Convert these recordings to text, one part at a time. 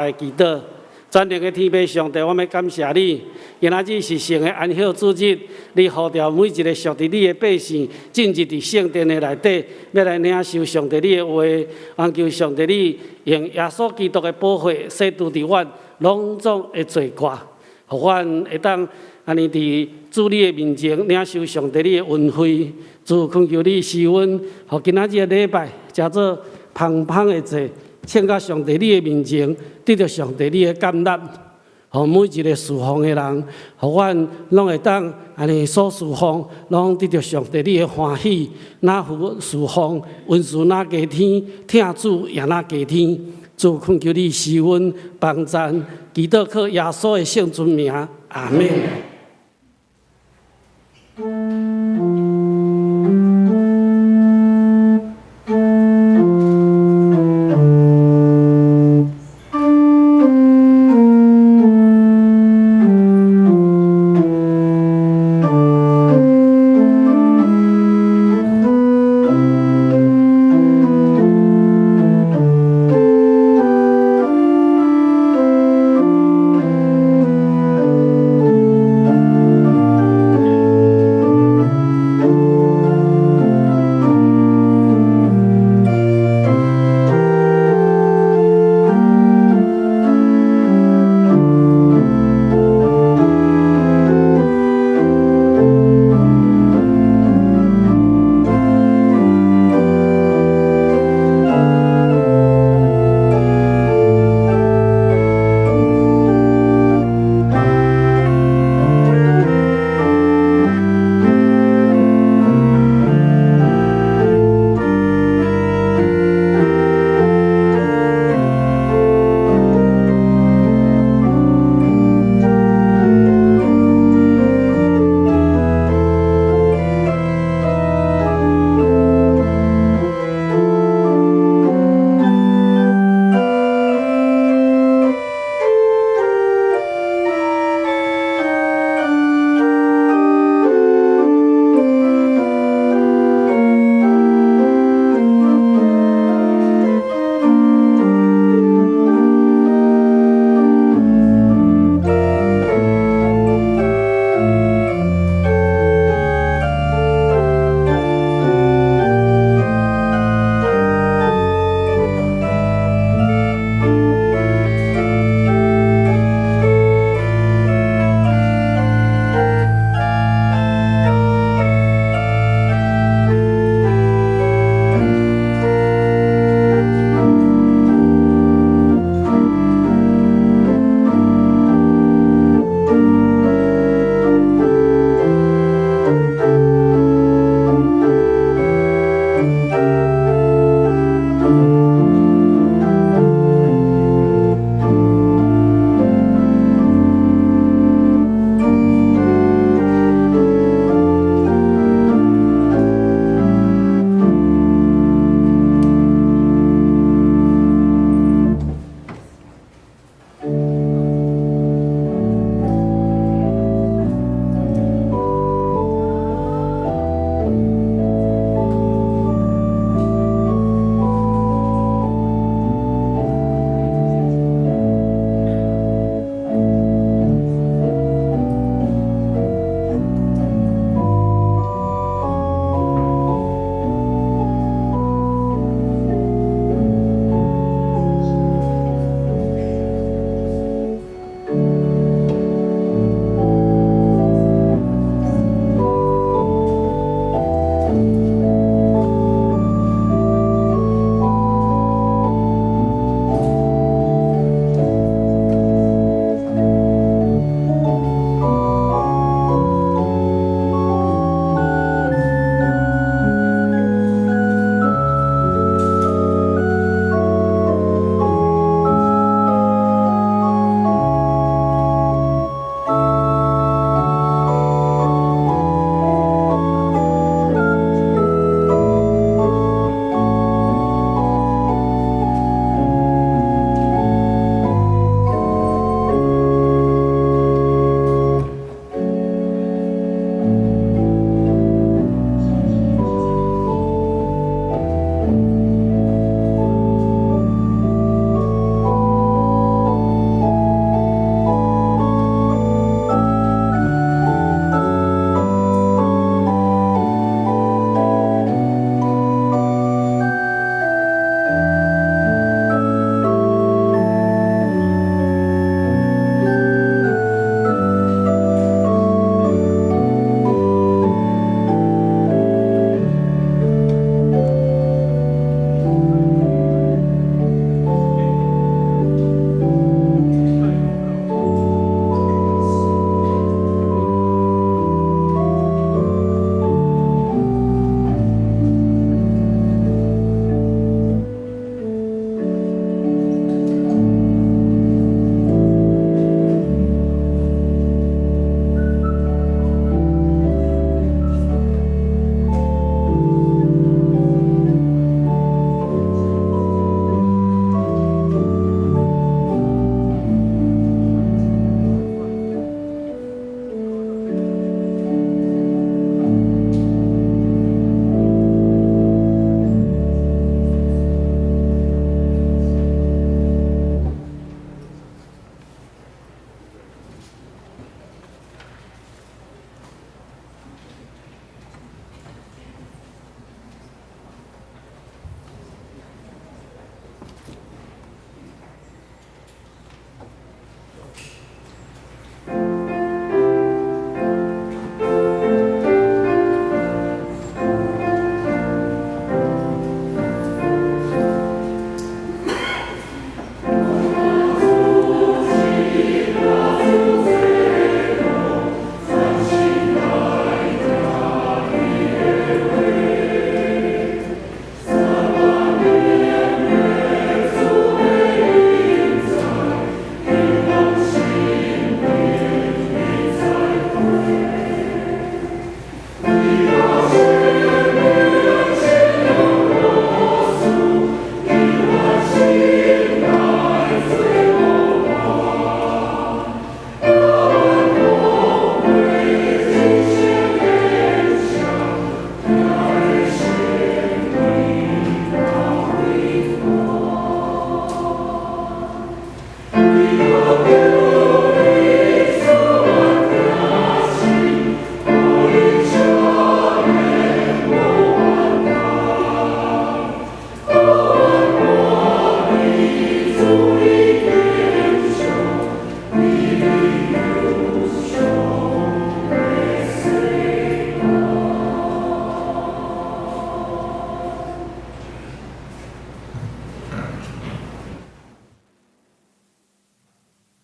來祈禱。全能的天父上帝，我欲感謝你。今仔日是聖的安息主日，你呼召每一个屬佇你的百姓進入佇聖殿的內底，欲來領受上帝你的話。懇求上帝你用耶穌基督的寶血洗除佇阮攏總的罪過，予阮會當按呢佇主你的面前領受上帝你的恩惠。主懇求你賜阮，予今仔日的禮拜成做芳芳的祭，獻到上帝你的面前，得著上帝你的甘納，予每一个事奉的人，予阮攏會當按呢所事奉，攏得著上帝你的歡喜。若有事奉，恩賜若加添，疼主也若加添。主懇求你賜阮幫贊，祈禱靠耶穌的聖尊名，阿們。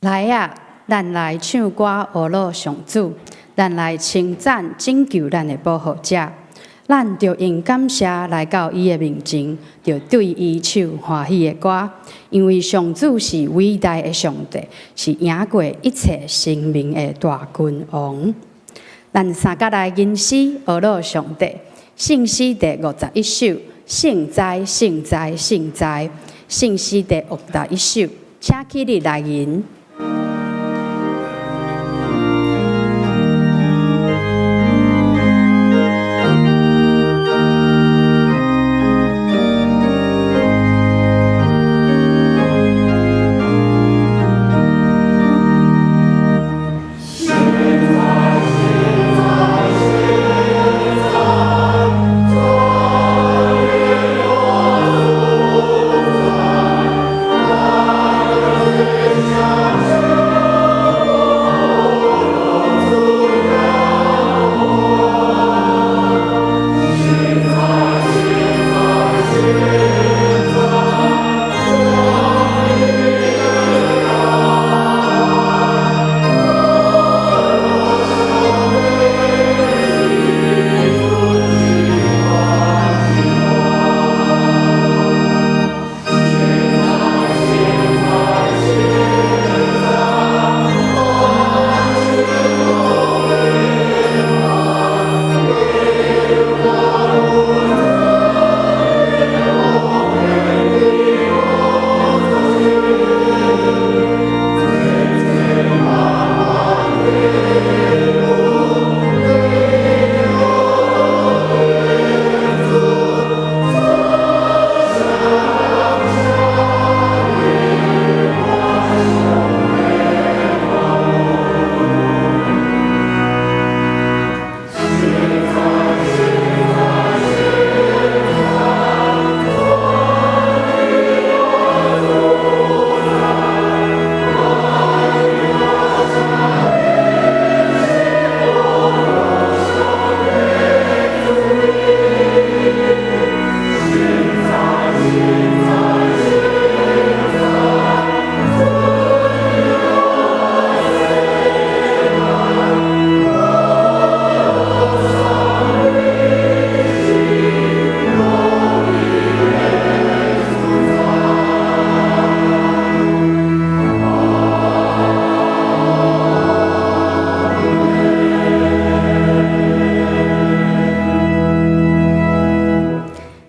來啊，咱來唱歌呵咾上主，咱來稱讚拯救咱的保護者。咱著用感謝來到伊的面前，著對伊唱歡喜的歌，因為上主是偉大的上帝，是贏過一切生命的大君王。咱三甲來吟詩呵咾上帝，聖詩第51首，聖哉，聖哉，聖哉，聖詩第51首，請起立來吟。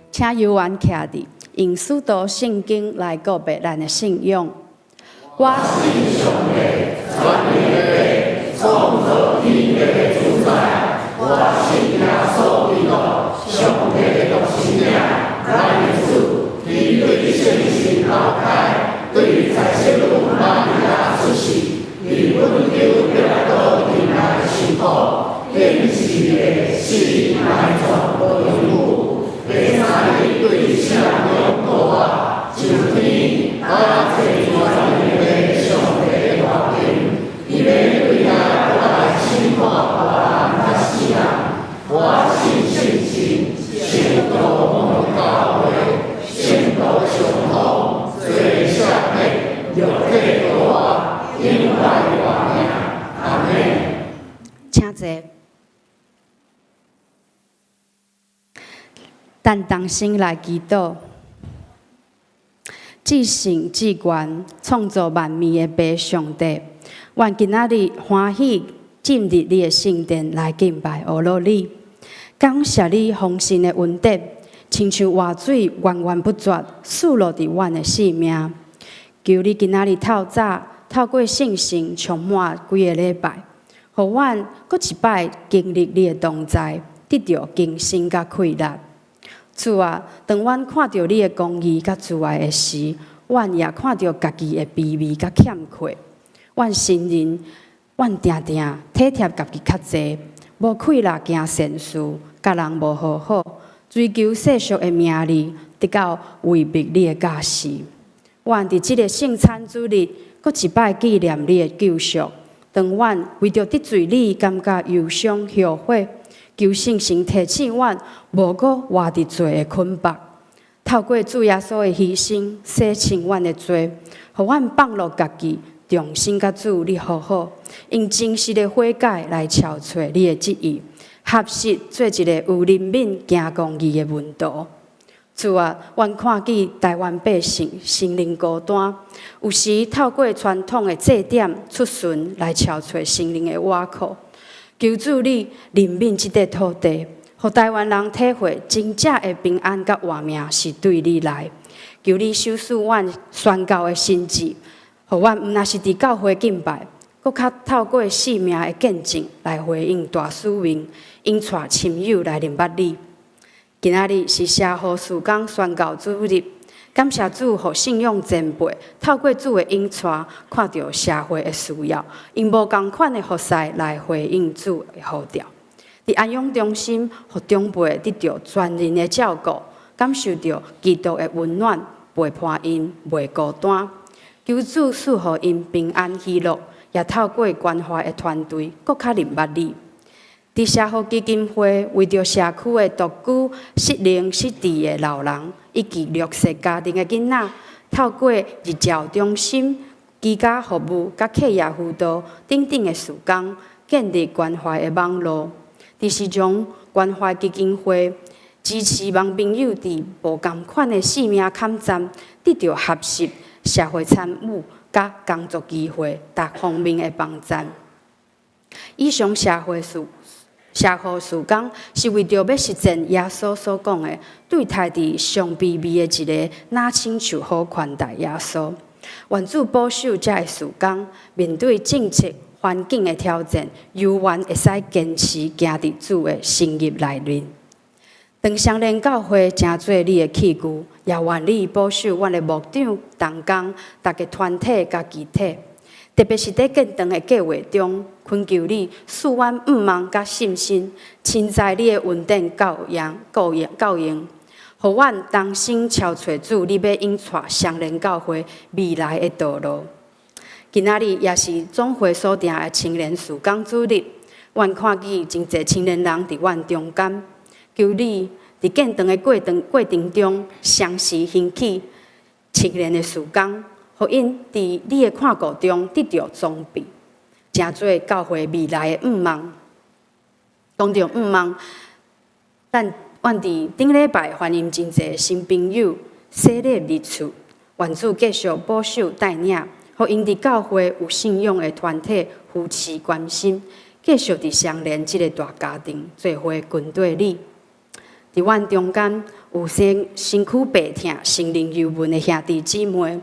請猶原徛佇，用使徒聖經來告白咱的信仰。我信上帝，全能的父，創造天地的主宰。我信耶穌基督，上帝的獨生子，咱的主，伊對聖神投胎，對在聖母瑪利亞出世，佇本丟彼拉多面來受苦，釘十字架死埋葬落陰府。第三日對死人中復活，上天，啊，坐全能的上帝的大權，伊欲對遐閣來審判活人佮死人。我信聖神，聖徒教會，聖徒相通，罪赦免，肉體復活，永遠活命。阿們。請坐。咱同心來祈禱，至聖至懸創造萬物的父上帝，阮今仔日歡喜進入你的聖殿來敬拜呵咾你，感謝你豐盛的恩典，親像活水源源不絕注落佇阮的生命。求你今仔日透早透過聖神充滿規个禮拜，予阮閣一擺經歷你的同在，得著更新佮氣力。主啊，當阮看著你的公義佮慈愛的時，阮也看著家己的卑微佮欠缺。阮承認，阮定定體貼家己較濟，無氣力行善事，佮人無和好，追求世俗的名利，直到違背你的教示。阮佇這个聖餐主日，閣一擺紀念你的救贖。當阮為著得罪你，感覺憂傷後悔，求聖神提醒阮，無閣活佇罪的捆綁。透過主耶穌的犧牲，洗清阮的罪，予阮放落家己，重新佮主你和好，用真實的悔改來朝揣你的旨意，學習做一个有憐憫、行公義的門徒。主啊，阮看見台灣百姓心靈孤單，有時透過傳統的祭典出巡來朝揣心靈的倚靠。求主你憐憫這塊土地，予台灣人體會真正的平安佮活命是對你來。求你賞賜阮宣教的心志，予阮毋但是佇教會敬拜，閣較透過生命的見證來回應大使命，引帶親友來認捌你。今仔日是社福事工宣教主日，感謝主，予信仰前輩透過主的引帶，看著社會的需要，用無仝款的服侍來回應主的呼召。佇安養中心，予長輩得著專人的照顧，感受著基督的溫暖，陪伴𪜶袂孤單。求主賜予𪜶平安喜樂，也透過關懷的團隊，閣較認捌你。佇社福基金會為著社區的獨居、失能、失智的老人以及弱勢家庭的囡仔，透過日照中心、居家服務、佮課業輔導等等的事工，建立關懷的網路。佇時常關懷基金會支持網朋友佇無仝款的性命坎站，得著學習、社會參與、佮工作機會各方面的幫贊。以上社會事工是為著欲實踐耶穌所講的，對待佇上卑微的一个，若親像好寬待耶穌。願主保守遮个事工，面對政策環境的挑戰，猶原會使堅持行佇主的心意內面。當雙連教會成做你的器具，也願你保守阮的牧長、同工、逐个團體佮肢體。特別是佇建堂的計劃中，懇求你賜阮向望佮信心，親在你的恩典夠用、夠用、夠用，予阮同心朝揣主，你欲引帶雙連教會未來的道路。今仔日也是總會所定的青年事工主日，阮看見真濟青年人佇阮中間，求你佇建堂的過程中，相時興起青年的事工。予𪜶佇你的看顧中得著裝備，成做教會未來的向望。講著向望，咱阮佇頂禮拜歡迎真濟新朋友洗禮入厝，願主繼續保守帶領，予𪜶佇教會有信仰的團體扶持關心，繼續佇雙連這个大家庭做伙跟綴你。佇阮中間有身軀病痛、心靈憂悶的兄弟姊妹。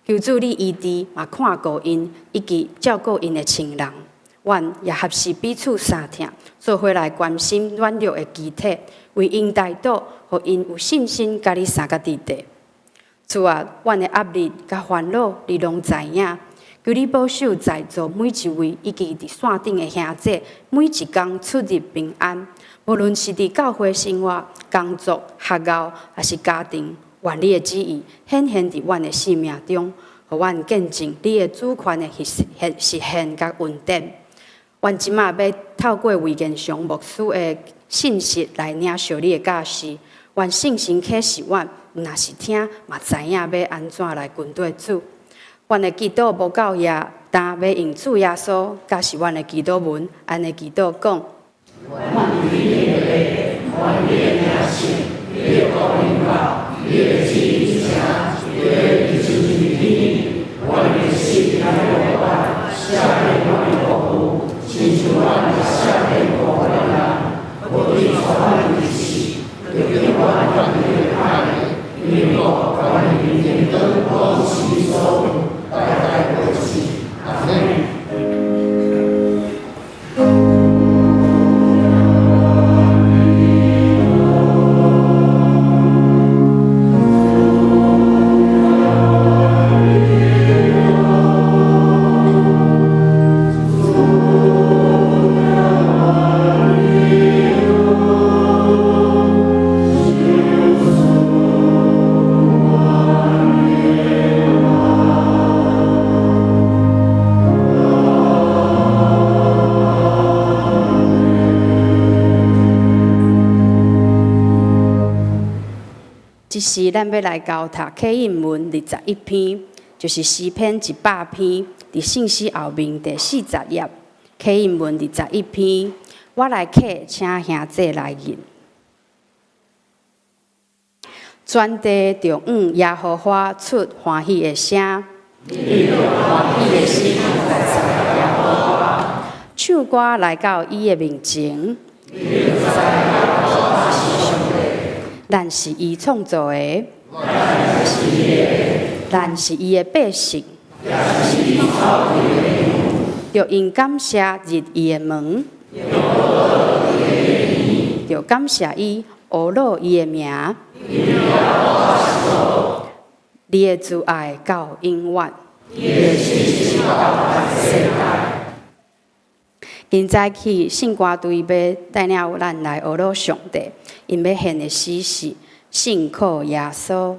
求主你醫治，嘛看顧𪜶，以及照顧𪜶的親人。阮也合時彼此相疼，做伙來關心軟弱的肢體，為𪜶代禱，予𪜶有信心佮你相佮佇地。主啊，阮的壓力佮煩惱，你攏知影。求你保守在座每一位，以及佇線頂的兄姊，每一工出入平安。無論是佇教會生活、工作、學校，抑是家庭。願你的旨意顯現佇阮的生命中，予阮見證你的主權的實現佮恩典。阮這馬欲透過魏建雄牧師的信息來領受你的教示。願聖神啟示阮，毋但是聽，嘛知影欲按怎來跟綴主。阮的祈禱無夠額，但欲用主耶穌教示阮的祈禱文，按呢祈禱講。阮佇你的父，願你的名聖，你的國臨到，你的旨意成，就親像佇天。阮的食予阮，赦免阮的過犯，親像阮也赦免過犯的人。無對帶阮入試，著救阮脫離歹的。因為國、權柄、榮光，攏是你所有，代代無止。阿們。這時，咱欲來交讀啟應文21篇，就是詩篇100篇，佇信息後面第40頁，啟應文21篇。我來客請兄弟來認。全地著向耶和華出歡喜的聲，你著歡喜的心來讚耶和華，唱歌來到伊的面前。你著知耶和華是上帝，咱是伊創造的，咱是伊的，咱是伊的百姓，也是伊草場的羊。著用感謝入伊的門，著感謝伊，呵咾伊的名。你的慈愛到永遠，你的信實到萬世代。今早起聖歌隊欲帶領咱來呵咾上帝，𪜶欲獻的詩是信靠耶穌。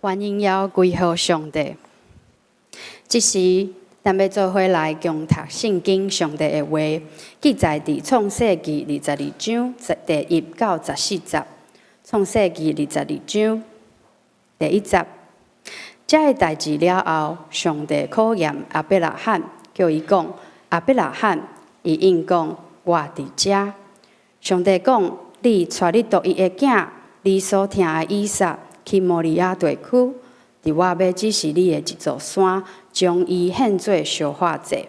願榮耀歸予上帝。這時，咱欲做伙來共讀聖經上帝的話，記載佇創世記22章第1到14節。創世記22章第1節，這个代誌了後，上帝考驗亞伯拉罕，叫伊講：亞伯拉罕，伊應講：我佇遮。上帝講：你帶你獨一的囝，你所疼的以撒去摩利亞地區，佇我欲指示你的一座山，將伊獻做燒化祭。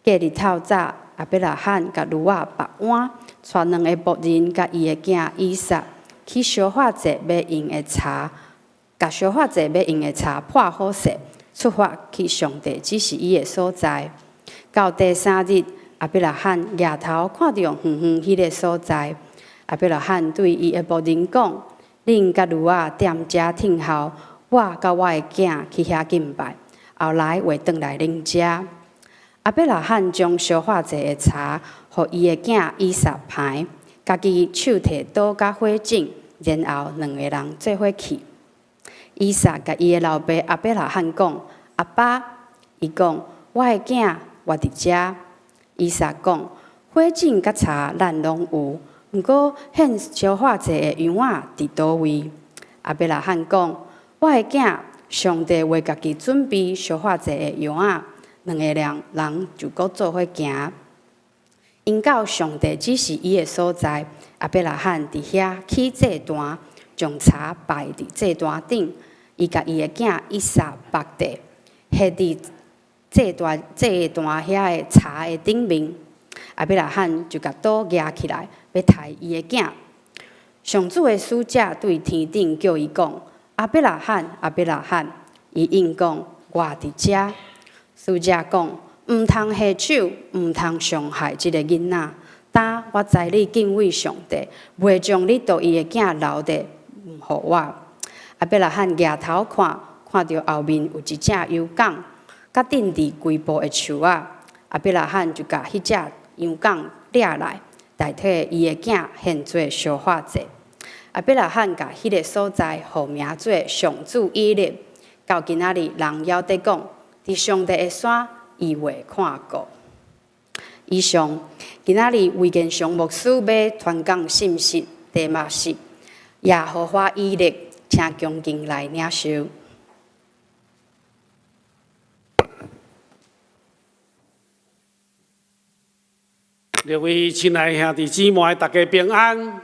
隔日透早，亞伯拉罕共驢仔縛鞍，帶兩个僕人佮伊的囝以撒去燒化祭欲用的柴，共燒化祭欲用的柴破好勢，出發去上帝指示伊的所在。到第三日，亞伯拉罕舉頭看著遠遠彼个所在，亞伯拉罕對伊的僕人講：恁佮驢仔踮遮等候，我佮我的囝去遐敬拜，後來會轉來恁遮。亞伯拉罕將燒化祭的柴，予伊的囝以撒盤，家己手提刀佮火種，然後兩个人做伙去。以撒共伊的老爸亞伯拉罕講：阿爸，伊講：我的囝，我佇遮。以撒講：火種佮柴咱攏有，毋過獻燒化祭的羊仔佇佗位？亞伯拉罕講：我的囝，上帝會家己準備燒化祭的羊仔。兩個人就閣做伙行。𪜶到上帝指示伊的所在，亞伯拉罕佇遐起祭壇，將柴擺佇祭壇頂，伊共伊的囝以撒縛地，繫佇祭壇遐的柴的頂面。亞伯拉罕就共刀舉起來，欲刣伊的囝。上主的使者對天頂叫伊講：亞伯拉罕，亞伯拉罕！伊應講：我佇遮。使者講：毋通下手，毋通傷害這个囡仔。今我知你敬畏上帝，袂將你獨一的囝留著毋予我。亞伯拉罕舉頭看，看著後面有一隻羊犅，佮釘佇規埔的樹仔。亞伯拉罕就共彼隻羊犅掠來，代替伊的囝獻做燒化祭。亞伯拉罕共彼个所在號名做上主以勒。到今仔日，人猶佇講，佇上帝的山，伊會看顧。以上，今仔日魏建祥牧師欲傳講信息，題目是耶和華以勒，請恭敬來領受。各位親愛兄弟姊妹，大家平安。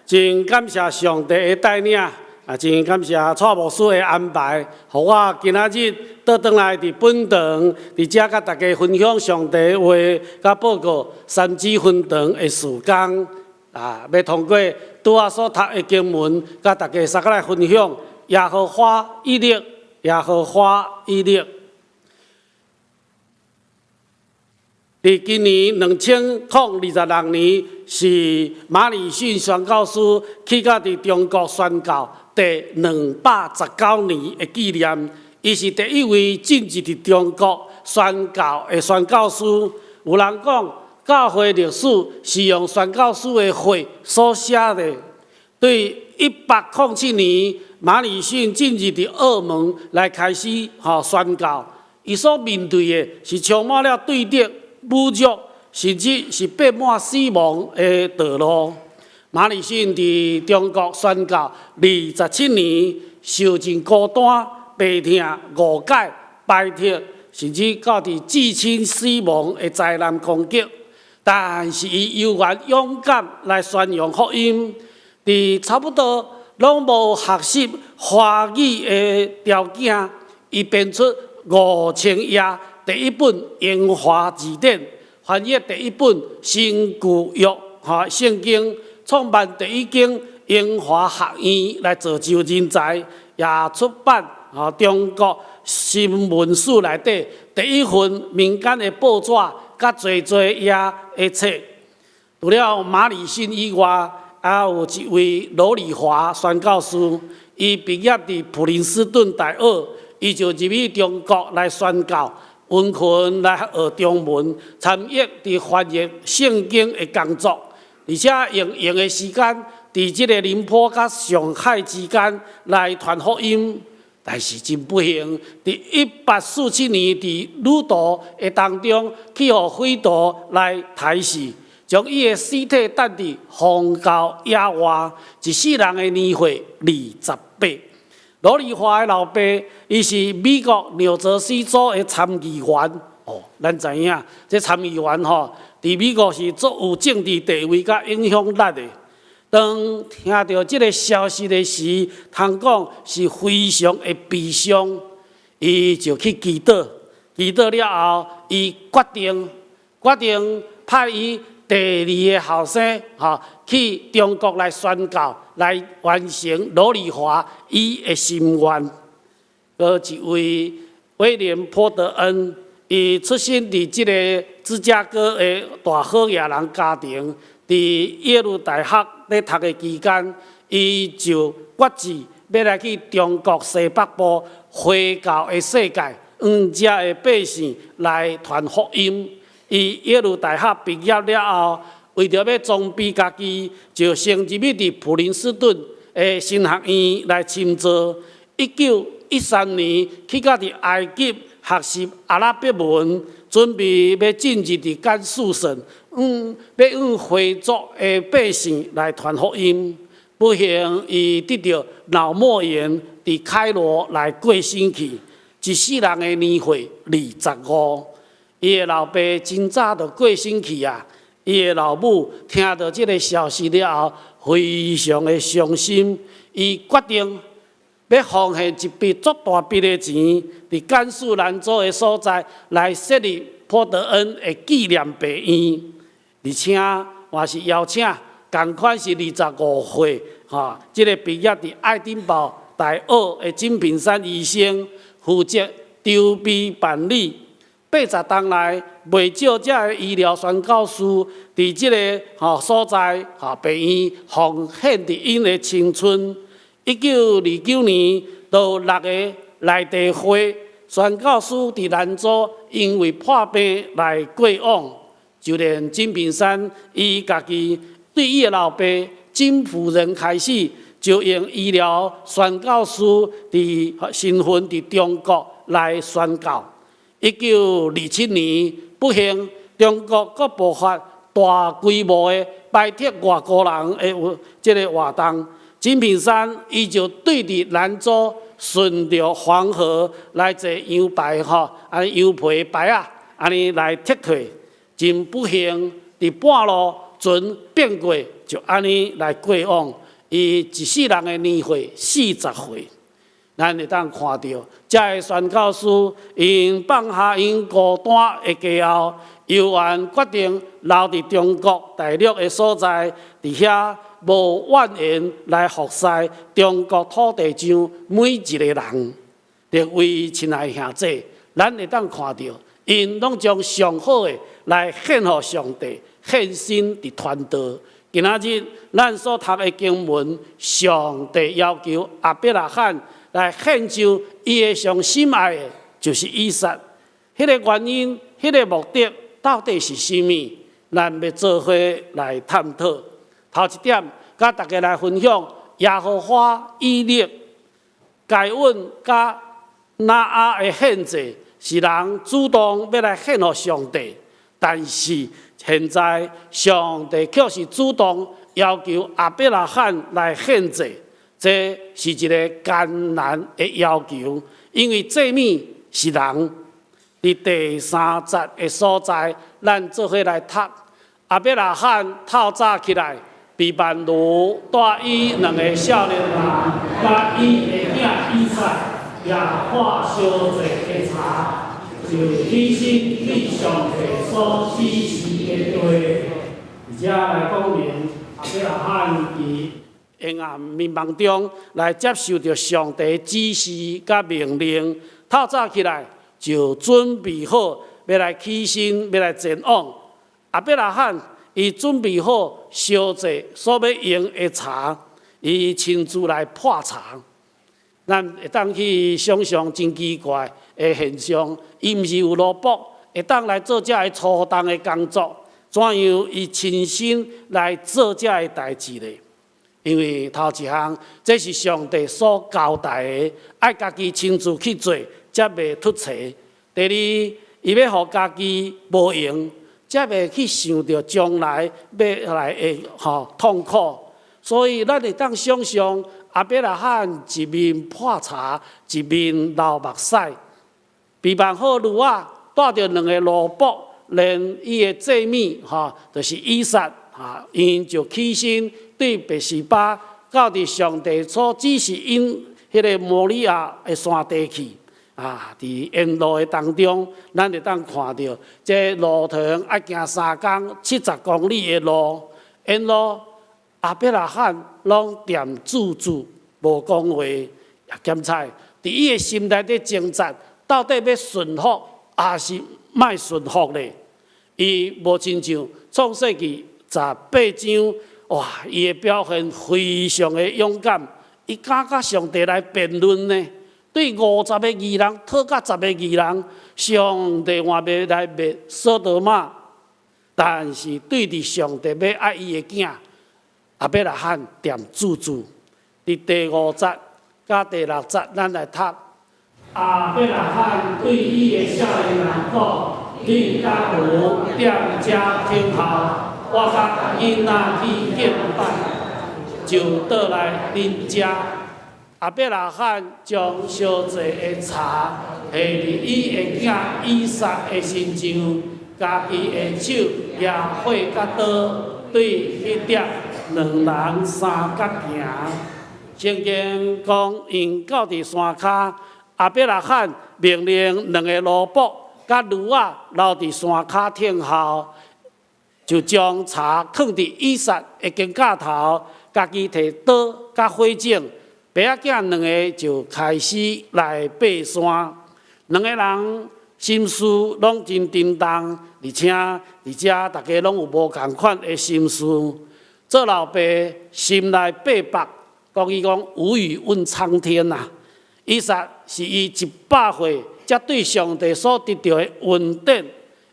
真感謝上帝的帶領，啊，真感謝蔡牧師的安排，予我今仔日倒轉來佇本堂，佇遮佮大家分享上帝的話，佮報告三支分堂的事工。啊，欲通過拄仔所讀的經文，佮大家相共來分享耶和華以勒，耶和華以勒。佇今年2026年，是馬禮遜宣教師去到佇中國宣教第219年的紀念。伊是第一位進入佇中國宣教的宣教師。有人講，教會歷史是用宣教師的血所寫的。對1807年，馬禮遜進入佇澳門來開始宣教，伊所面對的是充滿了對敵、侮辱，甚至是變滿死亡的道路。馬禮遜佇中國宣教27年，受盡孤單、悲痛、誤解、排斥，甚至到佇至親死亡的災難攻擊。但是伊猶原勇敢來宣揚福音，佇差不多攏無學習華語的條件，伊編出5000頁第一本英華字典，翻譯第一本新舊約聖經，創辦第一間英華學院來造就人才，也出版中國新聞史內底第一份民間的報紙，佮濟濟頁的冊。除了馬禮遜以外，還有一位羅禮華宣教師，伊畢業佇普林斯頓大學，伊就入去中國來宣教。殷勤來學中文，參與佇翻譯聖經的工作，而且用閒的時間，佇這个寧波佮上海之間來傳福音。但是真不幸，佇1847年佇旅途的當中，去予匪徒來刣死，將伊的屍體擲佇荒郊野外，一世人的年歲28。羅禮華的老爸，伊是美國紐澤西州的參議員。哦，咱知影，這參議員吼，佇美國是足有政治地位佮影響力的。當聽著這个消息的時，通講是非常的悲傷，伊就去祈禱，祈禱了後，伊決定派伊第二个後生吼去中國來宣教，來完成羅麗華伊的心願。閣一位威廉波德恩，伊出生佇這个芝加哥的大好野人家庭，佇耶魯大學咧讀的期間，伊就決志欲來去中國西北部回教的世界，向遮的百姓來傳福音。伊耶魯大學畢業了後，為著欲裝備家己，就先入去佇普林斯頓的神學院來深造。1913年去到佇埃及學習阿拉伯文，準備欲進入佇甘肅省，欲向回族的百姓來傳福音。不幸伊得著腦膜炎，佇開羅來過身去。一世人的年歲25。伊的老爸真早就過身去啊！伊的老母聽著這个消息了後，非常的傷心。伊決定欲奉獻一筆足大筆的錢，佇甘肅蘭州的所在來設立波德恩的紀念病院，而且嘛是邀請仝款是25歲，吼，這个畢業佇愛丁堡大學的錦品山醫生負責籌備辦理。80冬來，袂少遮的醫療宣教師佇這个吼所在吼病院奉獻佇𪜶的青春。1929年，就有六个內地會宣教師佇蘭州因為破病來過往，就連錦品山伊家己對伊的老爸金輔仁開始，就用醫療宣教師佇身份佇中國來宣教。1927年，不幸中國閣爆發大規模的排斥外國人的這个活動。錦品山伊就對佇蘭州順著黃河來坐羊排吼，按呢羊皮排仔，按呢來撤退。真不幸，佇半路船變過，就按呢來過往。伊一世人的年歲40歲。咱會當看著，遮个宣教師𪜶放下𪜶孤單的家後，猶原決定留佇中國大陸的所在，佇遐無怨言來服侍中國土地上每一个人。各位親愛兄弟，咱會當看著，𪜶攏將上好的來獻予上帝，獻身佇傳道。今仔日咱所讀的經文，上帝要求亞伯拉罕來獻上伊的上心愛的，就是以撒。彼个原因，彼个目的到底是啥物？咱欲做伙來探討。頭一點，佮大家來分享耶和華以勒、該隱佮挪亞的獻祭，是人主動欲來獻予上帝，但是現在上帝卻是主動要求亞伯拉罕來獻祭。這是一个艱難的要求，因為祭物是人。佇第三節的所在，咱做伙來讀。亞伯拉罕透早起來，備辦驢，帶伊兩个少年人，佮伊的囝以撒，也掛燒祭的柴，就起身去上帝所指示的地。而這來講明，亞伯拉罕佇黑暗迷茫中來接受著上帝指示佮命令，透早起來就準備好欲來起身，欲來前往。亞伯拉罕伊準備好燒祭所欲用的柴，伊親自來破柴。咱會當去想象真奇怪的現象，伊毋是有奴僕，會當來做這个粗重的工作，怎樣伊親身來做這个代誌呢？因為頭一項，這是上帝所交代的，愛家己親自去做，才袂脫錯。第二，伊欲予家己無閒，才袂去想著將來欲來的吼痛苦。所以，咱會當想象亞伯拉罕一面破柴，一面流目屎，備辦好驢仔，帶著兩个奴僕，連伊的祭物吼，就是以撒，𪜶就起身對別是巴到佇上帝所指示𪜶彼个摩利亞的山地去。啊，佇沿路的當中，咱會當看著這路程愛行3工70公里的路，沿路亞伯拉罕攏恬注注無講話，也檢采佇伊的心內底掙扎，到底欲順服抑是莫順服咧？伊無親像創世記18章，哇！伊的表現非常的勇敢，伊敢佮上帝來辯論呢。對50個義人討佮十個義人，上帝嘛欲來滅所多瑪，但是對佇上帝欲愛伊的囝亞伯拉罕恬注注。佇第五節佮第六節，咱來讀。亞伯拉罕對伊的少年人講：恁佮牛踮遮等候，我佮囡仔去敬拜，就倒來恁遮。亞伯拉罕將燒祭的柴下佇伊的囝以撒的身上，家己的手攑火佮刀，對彼碟兩人相佮行。聖經講，𪜶到佇山跤，亞伯拉罕命令兩个奴僕佮驢仔留佇山跤等候，就將柴囥佇以撒的肩胛頭，家己提刀佮火種。爸仔囝兩个就開始來爬山，兩个人心思攏真沉重，而且佇遮逐家攏有無仝款的心思。做老爸心內八百，國語講無語問蒼天啊！以撒是伊100歲才對上帝所得著的恩典。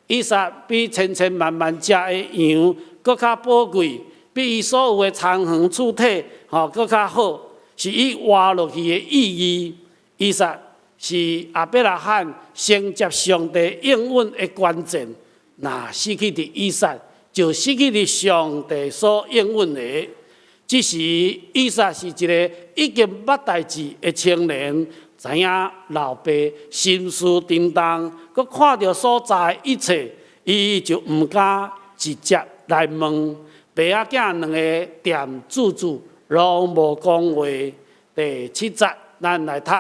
以撒比千千萬萬隻的羊閣較寶貴，比伊所有的田園厝體吼閣較好。是伊活落去的意義。以撒是亞伯拉罕承接上帝應允的關鍵。若失去佇以撒，就失去佇上帝所應允的。這時以撒是一个已經捌代誌的青年，知影老爸心思沉重，閣看著所在一切，伊就毋敢直接來問。爸仔囝兩个恬注注，攏無講話。第七節，咱來讀。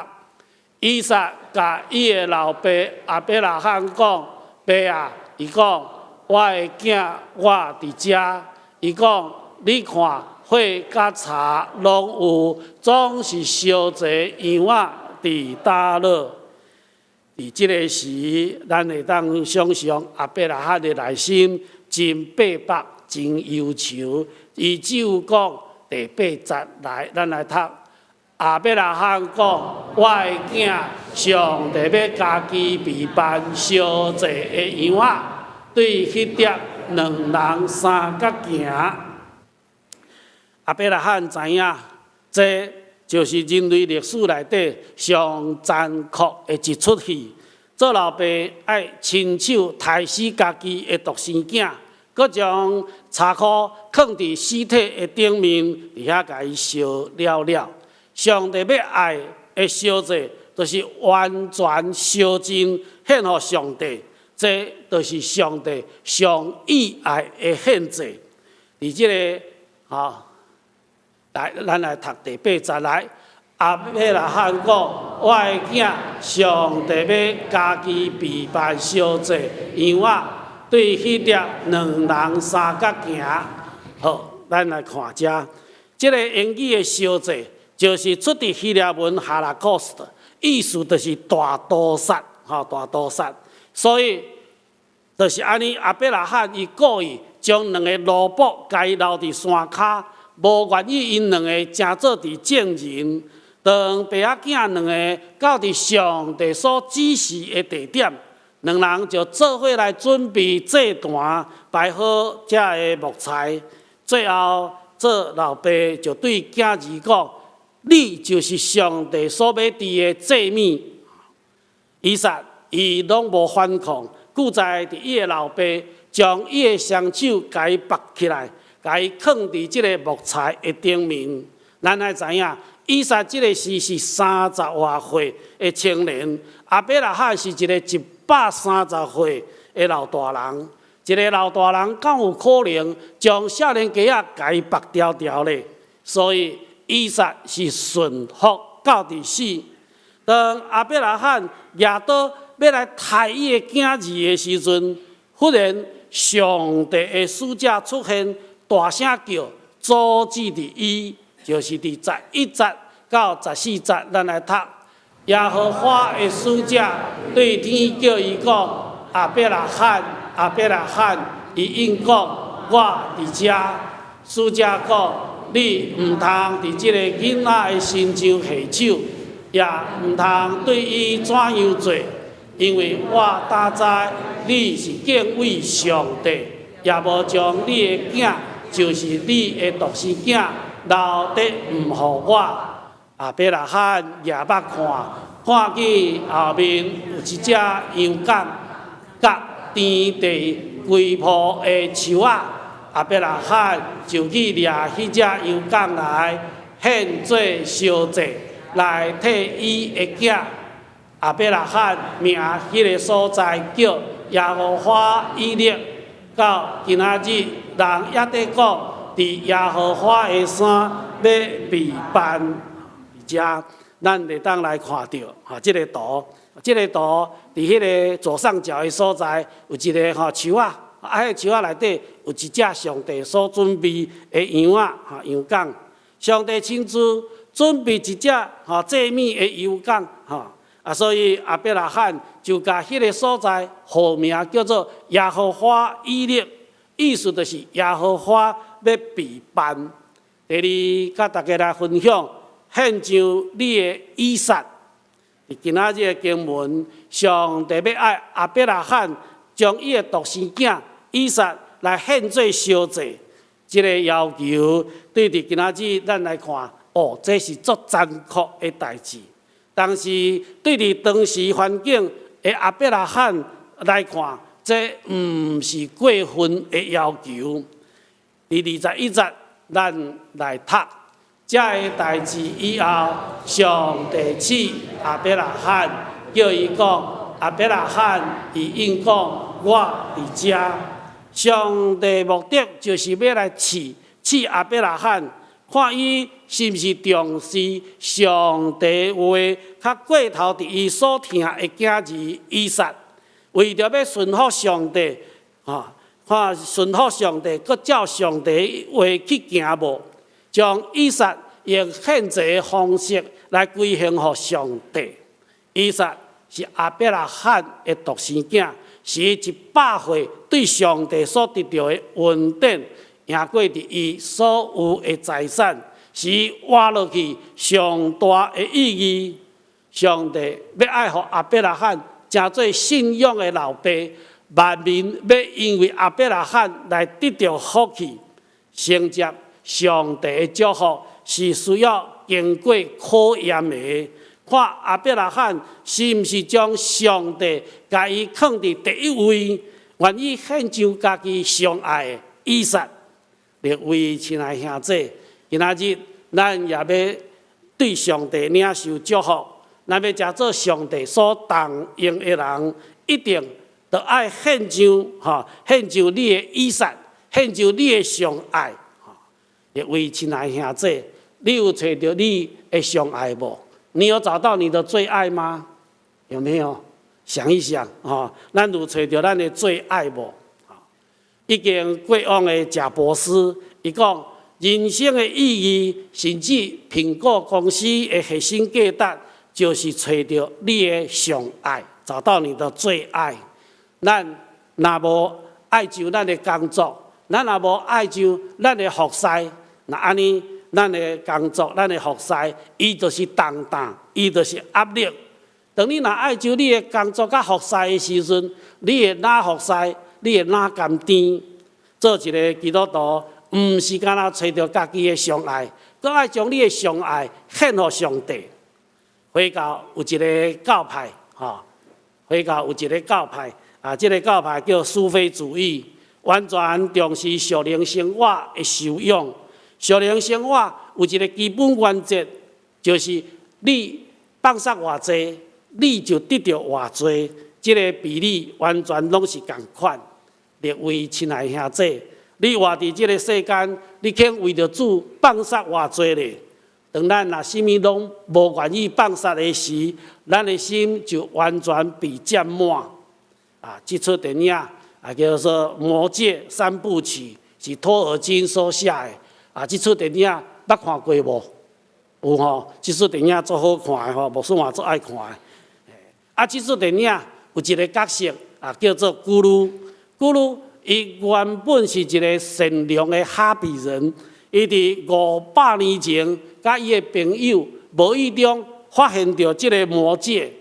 以撒共伊的老爸亞伯拉罕講：爸啊，伊講，我的囝，我佇遮。伊講，你看火佮柴攏有，總是燒祭羊仔佇佗落？佇這个時，咱會當想象亞伯拉罕的內心真八百，真憂愁。伊只有講第八節來，咱來讀。亞伯拉罕講：我的囝，上帝欲家己備辦燒祭的羊仔，對彼碟兩人相佮行。亞伯拉罕知影，這就是人類歷史內底上殘酷的一齣戲。做老爸愛親手刣死家己的獨生囝，閣將柴箍囥佇屍體的頂面，佇遐共伊燒了了。上帝欲愛的燒祭，就是完全燒盡獻予上帝，這就是上帝上喜愛的獻祭。佇這个吼，來，咱來讀第八節來。亞伯拉罕講：我的囝，上帝欲家己備辦燒祭羊仔，對彼碟兩人相佮行。好，咱來看遮，這个英語的燒祭，就是出佇希臘文 holocaust，意思就是大屠殺，吼，大屠殺。所以就是按呢，亞伯拉罕伊故意將兩个奴僕共伊留佇山跤，無願意𪜶兩个成做佇證人。當爸仔囝兩个到佇上帝所指示的地點，兩人就做伙來準備祭壇，擺好遮个木材。最後，做老爸就對囝兒講：你就是上帝所欲佇的祭物。以撒伊攏無反抗，記載佇伊的老爸將伊的雙手共伊縛起來，共伊囥佇這个木材的頂面。咱愛知影，以撒這个時是30外歲的青年，亞伯拉罕是一个130歲的老大人。一个老大人敢有可能將少年家仔共伊縛牢牢咧？所以以撒是順服到佇死。當亞伯拉罕舉刀欲來刣伊的囝兒的時陣，忽然上帝的使者出現，大聲叫，阻止佇伊，就是佇11節到14節，咱來讀。耶和華的使者對天叫伊講：亞伯拉罕，亞伯拉罕，伊應講：我佇遮。使者講：你毋通佇這個囡仔的身上下手，也毋通對伊怎樣做，因為我早知你是敬畏上帝，也無將你的囝，就是你的獨生囝，留佇毋予我。亞伯拉罕舉目看，看見後面有一隻羊犅，佮田地規圃的樹仔。亞伯拉罕就去掠彼隻羊犅來，獻做燒祭，來替伊的囝。亞伯拉罕命彼个所在叫耶和華以勒，到今仔日人猶佇講，佇耶和華的山欲備辦。遮咱會當來看著，吼，這个圖，這个圖佇彼个左上角的所在有一个吼樹仔，啊，彼个樹仔內底有一隻上帝所準備的羊仔，吼羊犅。上帝親自準備一隻吼祭物的羊犅，吼啊，所以亞伯拉罕就共彼個所在號名叫做耶和華以勒，意思就是耶和華欲備辦。第二，共大家來分享。獻上你的以撒，佇今仔日的經文，上帝欲愛亞伯拉罕將伊的獨生囝以撒來獻做燒祭，這个要求對佇今仔日咱來看，哦，這是足殘酷的代誌。但是對佇當時環境的亞伯拉罕來看，這毋是過分的要求。佇21節，咱來讀。這个代誌以後，上帝試亞伯拉罕，叫伊講：亞伯拉罕，伊應講：我佇遮。上帝目的就是欲來試試亞伯拉罕，看伊是毋是重視上帝話，較過頭佇伊所疼的囝兒以撒，為著欲順服上帝，啊，看順服上帝，閣照上帝話去行無？將以撒用獻祭的方式來歸獻予上帝。以撒是亞伯拉罕的獨生囝，是伊100歲對上帝所得著的恩典，贏過佇伊所有的財產，是伊活落去上大的意義。上帝欲愛予亞伯拉罕成做信仰的老爸，萬民欲因為亞伯拉罕來得著福氣，承接上帝的祝福是需要經過考驗的。看亞伯拉罕是毋是將上帝共伊囥佇第一位，願意獻上家己上愛的以撒。各位親愛兄弟，今仔日咱也欲對上帝領受祝福，咱欲成做上帝所重用的人，一定著愛獻上，吼，獻上你的以撒，獻上你的上愛。各位親愛兄弟，你有揣著你的上愛無？你有找到你的最愛嗎？有沒有？想一想，吼，咱有揣著咱的最愛無？已經過往的賈伯斯，伊講人生的意義，甚至蘋果公司的核心價值，就是揣著你的上愛，找到你的最愛。咱若無愛上咱的工作，咱若無愛上咱的服侍，若按呢，咱的工作、咱的服侍，伊就是重擔，伊就是壓力。當你若愛上你的工作佮服侍的時陣，你會哪服侍，你會哪甘甜。做一个基督徒，毋是干焦揣著家己的上愛，閣愛將你的上愛獻予上帝。回教有一个教派，吼，回教有一个教派，啊，這个教派叫蘇菲主義，完全重視屬靈生活的修養。屬靈生活有一个基本原則，就是你放殺偌濟，你就得著偌濟。這个比例完全攏是仝款。列位親愛兄弟，你活佇這个世間，你肯為著主放殺偌濟咧？當咱若啥物攏無願意放殺的時，咱的心就完全被佔滿。啊，這齣電影啊叫做《魔戒三部曲》，是托爾金所寫的。啊，這齣電影捌看過無？有吼，這齣電影足好看的吼，牧師嘛足愛看的。啊，這齣電影有一个角色啊，叫做咕嚕。咕嚕伊原本是一个善良的哈比人，伊佇500年前，佮伊的朋友無意中發現著這个魔戒。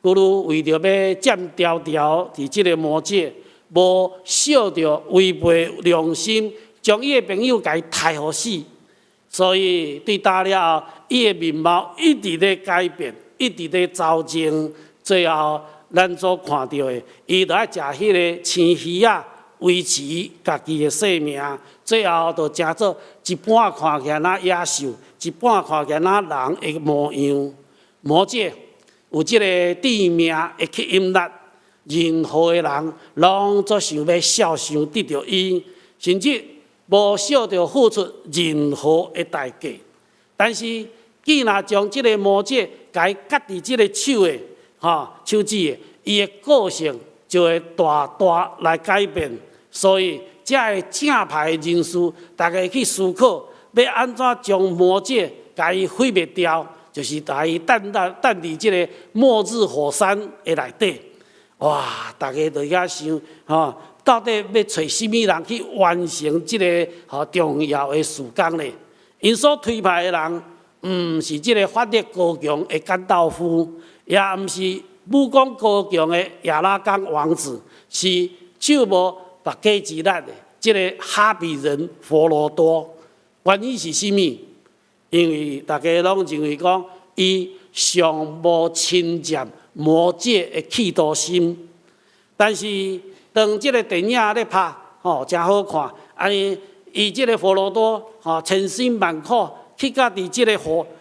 咕嚕為著欲佔牢牢佇這个魔戒，無惜著違背良心，將伊的朋友共伊刣予死。所以對打了後，伊的面貌一直咧改變，一直咧走精，最後咱所看著的，伊就愛食彼个青魚仔維持家己的性命，最後就成做一半看起來若野獸，一半看起來若人的模樣。魔戒有這个致命的吸引力，任何的人攏足想欲肖想得著伊，甚至無惜著付出任何的代價。但是，既若將這个魔戒共伊結佇這个手的，吼手指的，伊的個性就會大大來改變。所以，這个正派的人士，逐家去思考，欲按怎將魔戒共伊毀滅掉，就是共伊擲擲擲佇這个末日火山的內底。哇！逐家就遐想，吼，到底欲揣啥物人去完成這个吼重要的事工呢？𪜶所推派的人，毋是這个法力高強的甘道夫，也毋是武功高強的亞拉岡王子，是手無縛雞一力的這个哈比人佛羅多。原因是啥物？因為逐家攏認為講，伊尚無侵佔魔戒的企圖心。但是當這个電影咧拍，吼，誠好看。按呢，伊這个佛羅多，吼，千辛萬苦去到佇這个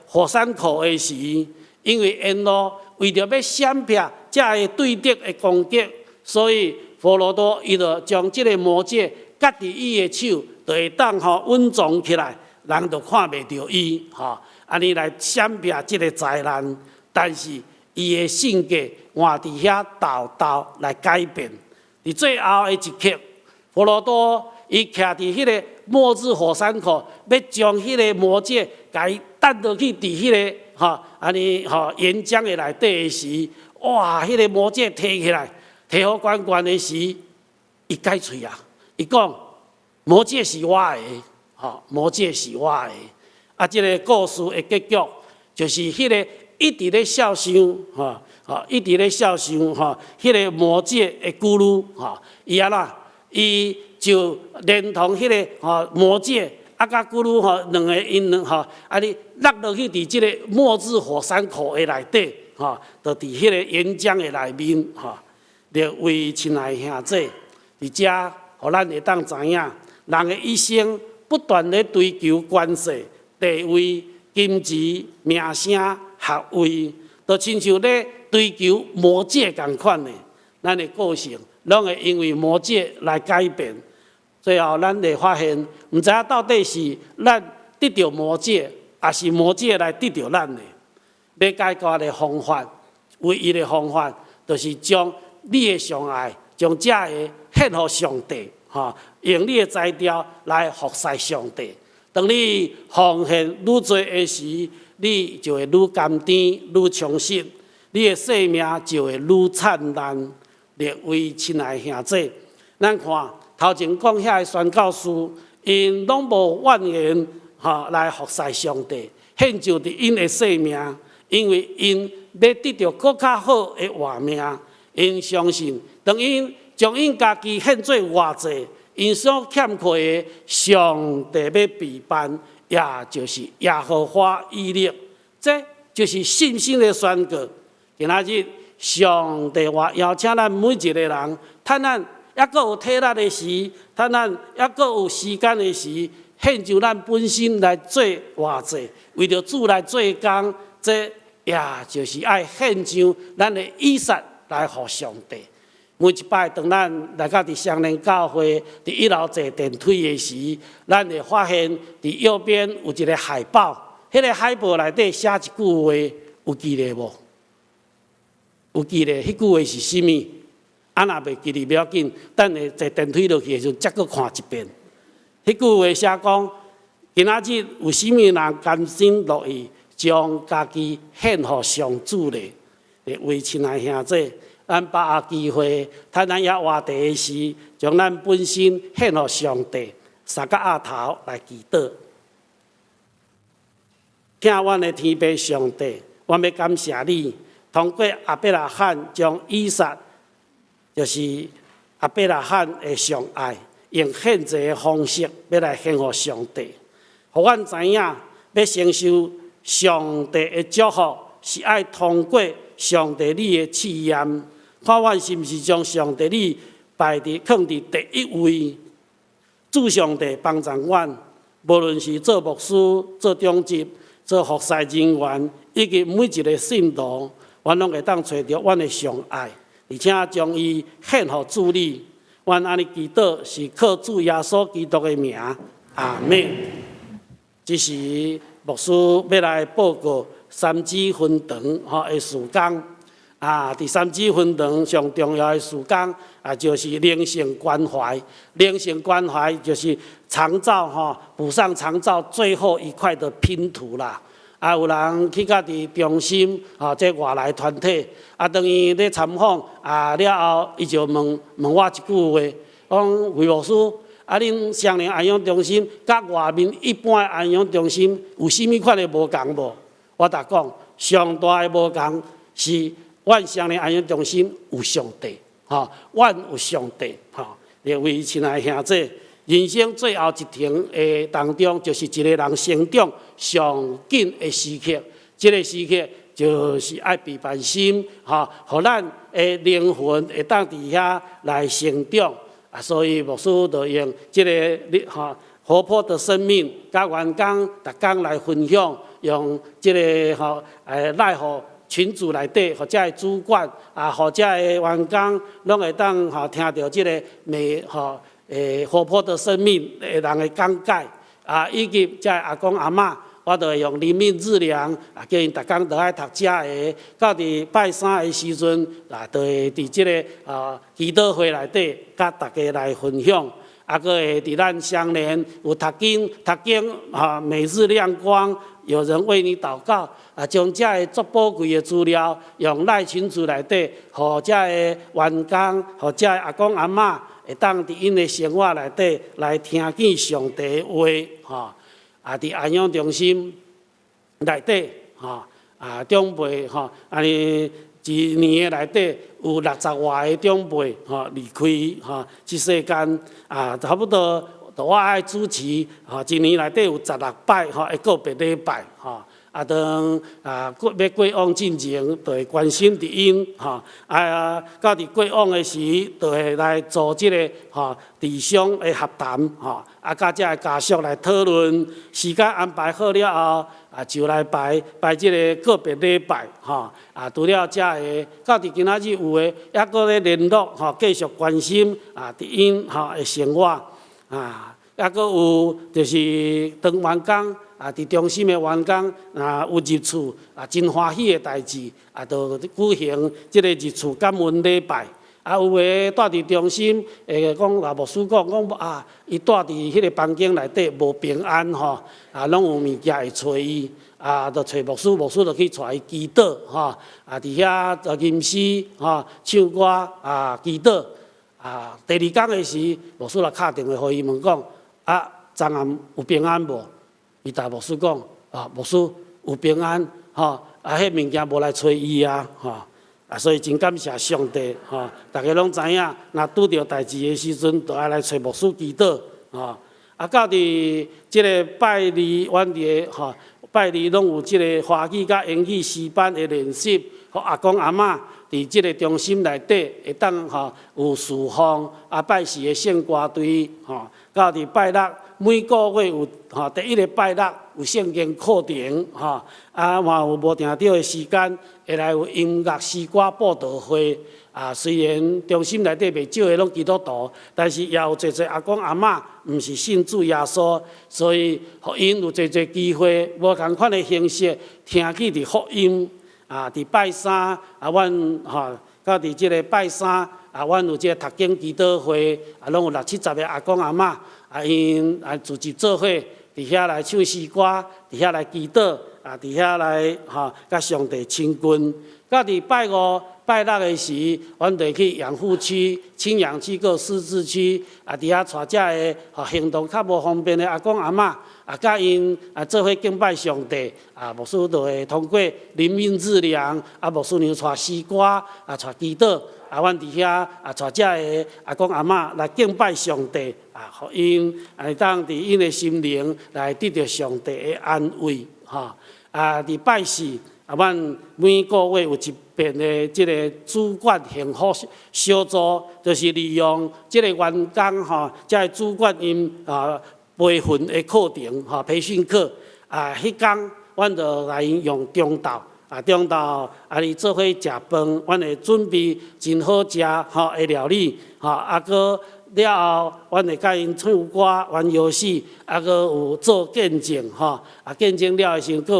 火山口的時，因為沿路為著欲閃避這个對敵的攻擊，所以佛羅多伊就將這个魔戒結佇伊的手，就會當吼隱藏起來，人就看袂著伊，吼，按呢來閃避這个災難。但是伊的性格換佇遐沓沓來改變。佇最後的一刻，佛羅多伊徛佇彼个末日火山口，欲將彼个魔戒共伊擲落去佇彼个吼，按呢吼岩漿的內底的時，哇！彼个魔戒提起來，提予懸懸的時，伊改喙啊！伊講魔戒是我的，吼，魔戒是我的。啊，這个故事的結局就是彼个一直咧肖想，吼，吼，一直咧肖想，吼，彼个魔戒的咕嚕，吼，伊按怎？伊就連同彼个吼魔戒啊，佮咕嚕吼兩个𪜶兩吼，按呢落落去佇這个末日火山口的內底，吼，就佇彼个岩漿的內面，吼。列位親愛兄弟，佇遮，予咱會當知影，人的一生不斷咧追求權勢、地位、金錢、名聲、學位，就親像咧追求魔戒仝款的。咱的個性攏會因為魔戒來改變。最後，咱會發現，毋知影到底是咱得著魔戒，抑是魔戒來得著咱的。欲解決的方法，唯一的方法，就是將你的上愛，將這个獻予上帝，吼，用你的才調來服侍上帝。當你奉獻愈濟的時，你就會愈甘甜、愈充實，你的生命就會愈燦爛。列位親愛兄弟，咱看頭前講遐个宣教士，𪜶攏無怨言，吼來服侍上帝，獻上佇𪜶的性命，因為𪜶欲得著閣較好的活命。𪜶相信，當𪜶將𪜶家己獻做活祭，𪜶所欠缺的，上帝欲備辦，也就是耶和華以勒，這就是信心的宣告。今仔日，上帝話邀請咱每一個人，趁咱猶閣有體力的時，趁咱猶閣有時間的時，獻上咱本身來做活祭，為著主來做工，這也就是愛獻上咱的以撒來予上帝。每一擺當咱來到佇雙連教會佇一樓坐電梯的時，咱會發現佇右邊有一个海報，彼个海報內底寫一句話，有記得無？有記得彼句話是啥物？啊，若袂記得無要緊，等下坐電梯落去的時陣，再閣看一遍。彼句話寫講：今仔日有啥物人甘心樂意將家己獻予上主咧？為親愛兄弟，咱把握機會，趁咱猶活佇的時，將咱本身獻予上帝，三個額頭來祈禱。疼阮的天父上帝，阮欲感謝你，通過亞伯拉罕將以撒，就是亞伯拉罕的上愛，用獻祭的方式欲來獻予上帝，予阮知影，欲承受上帝的祝福，是愛通過上帝你的試驗。看阮是毋是將上帝你擺佇囥佇第一位？主上帝幫助阮，無論是做牧師、做長執、做服侍人員，以及每一个信徒，阮攏會當揣著阮的上愛，而且將伊獻予主你。阮按呢祈禱是靠主耶穌基督的名，阿們。這時牧師欲來報告三芝分堂吼的事工。啊，佇三芝分堂上重要的事工啊，就是靈性關懷。靈性關懷就是長照吼，補上長照最後一塊的拼圖啦。啊，有人去到佇中心，吼，這外來團體，啊，當伊咧參訪啊了後，伊就問問我一句話，講魏牧師，啊，恁雙連安養中心佮外面一般的安養中心有啥物款的無仝無？我逐講，上大的無仝是阮雙連安養中心有上帝，吼，阮有上帝，吼，各位親愛兄弟，人生最後一程的當中，就是一个人成長上緊的時刻。這个時刻就是愛備辦心，吼，予咱的靈魂會當佇遐來成長。啊，所以牧師就用這个吼活潑的生命，佮員工逐工來分享，用這个吼來予群組內底，或者的主管啊，或者的員工，攏會當吼聽著這个美吼活潑的生命的人的講解啊，以及這阿公阿嬤，我就會用靈命日糧啊，叫𪜶逐工都愛讀這个，到佇拜三的時陣啊，就會佇這个啊祈禱會內底，佮大家來分享。啊，閣會佇咱雙連有讀經，讀經啊，每日亮光，有人為你禱告啊，將這个足寶貴的資料，用賴群組內底，予這个員工，予這个阿公阿嬤，會當佇𪜶的生活內底來聽見上帝的話，吼啊，佇安養中心內底，吼啊，長輩吼，按呢一年的內底有六十外个長輩吼離開吼這世間啊，差不多，我愛主持吼，一年內底有十六擺吼，的告別禮拜吼。啊，當啊過欲過往進前，就會關心佇𪜶吼。啊，到佇過往的時，就會來做這个吼諮商的洽談吼。啊，佮這个家屬來討論，時間安排好了後，啊，就來排排這个告別禮拜吼。啊，除了這个，到佇今仔日有的，猶閣咧聯絡吼，繼續關心啊，佇𪜶吼的生活啊，猶閣有就是當員工。啊，佇中心的員工若有入厝啊，真歡喜的代誌啊，就舉行這个入厝感恩禮拜。啊，有的蹛佇中心會講，啊，牧師講講啊，伊蹛佇彼个房間內底無平安吼，啊，攏有物件會揣伊，啊，就揣牧師，牧師就去帶伊祈禱吼，啊，佇遐就吟詩吼，唱歌啊，祈禱。啊，第二工的時，牧師就敲電話予伊問講，啊，昨暗有平安無？伊共牧師講，啊，牧師有平安，吼，啊，彼物件無來揣伊啊，吼，啊，所以真感謝上帝，吼，逐家攏知影，若拄著代誌的時陣，就愛來揣牧師祈禱，吼，啊，到佇這个拜二，阮佇個吼，拜二攏有這个華語佮英語詩班的練習，予阿公阿嬤佇這个中心內底會當吼有侍奉，啊，拜四的聖歌隊，吼，到佇拜六。每個月有吼第一个拜六有有聖經課程，吼，啊嘛有無定著的時間，會來有音樂詩歌佈道會。啊，雖然中心內底袂少的攏基督徒，但是也有濟濟阿公阿嬤毋是信主耶穌，所以予𪜶有濟濟機會，無仝款的形式聽去佇福音。啊，佇拜三啊，阮吼，到佇這个拜三啊，阮有這个讀經祈禱會，啊，攏有六七十个阿公阿嬤，啊，𪜶啊聚集做伙，佇遐來唱詩歌，佇遐來祈禱，啊，佇遐來吼，佮上帝親近。到佇拜五、拜六的時，阮就去養護區、青陽區佮失智區，啊，佇遐帶遮个吼行動較無方便的阿公阿嬤，啊，佮𪜶啊做伙敬拜上帝，啊，牧師就會通過靈命日糧，啊，牧師娘帶詩歌，啊，帶祈禱，啊，阮佇遐啊帶遮个阿公阿嬤來敬拜上帝，啊，予𪜶會當佇𪜶的心靈來得著上帝的安慰，吼，啊，佇拜四。啊，阮每個月有一遍的這个主管幸福小組，就是利用這个員工吼，這个主管𪜶啊培訓的課程吼，培訓課啊，彼工阮就來用中晝啊，中晝啊，伊做伙食飯，阮會準備真好食吼的料理吼，啊，閣了後，阮會佮𪜶唱歌、玩遊戲，啊，閣有做見證吼，啊，見證了的時陣，閣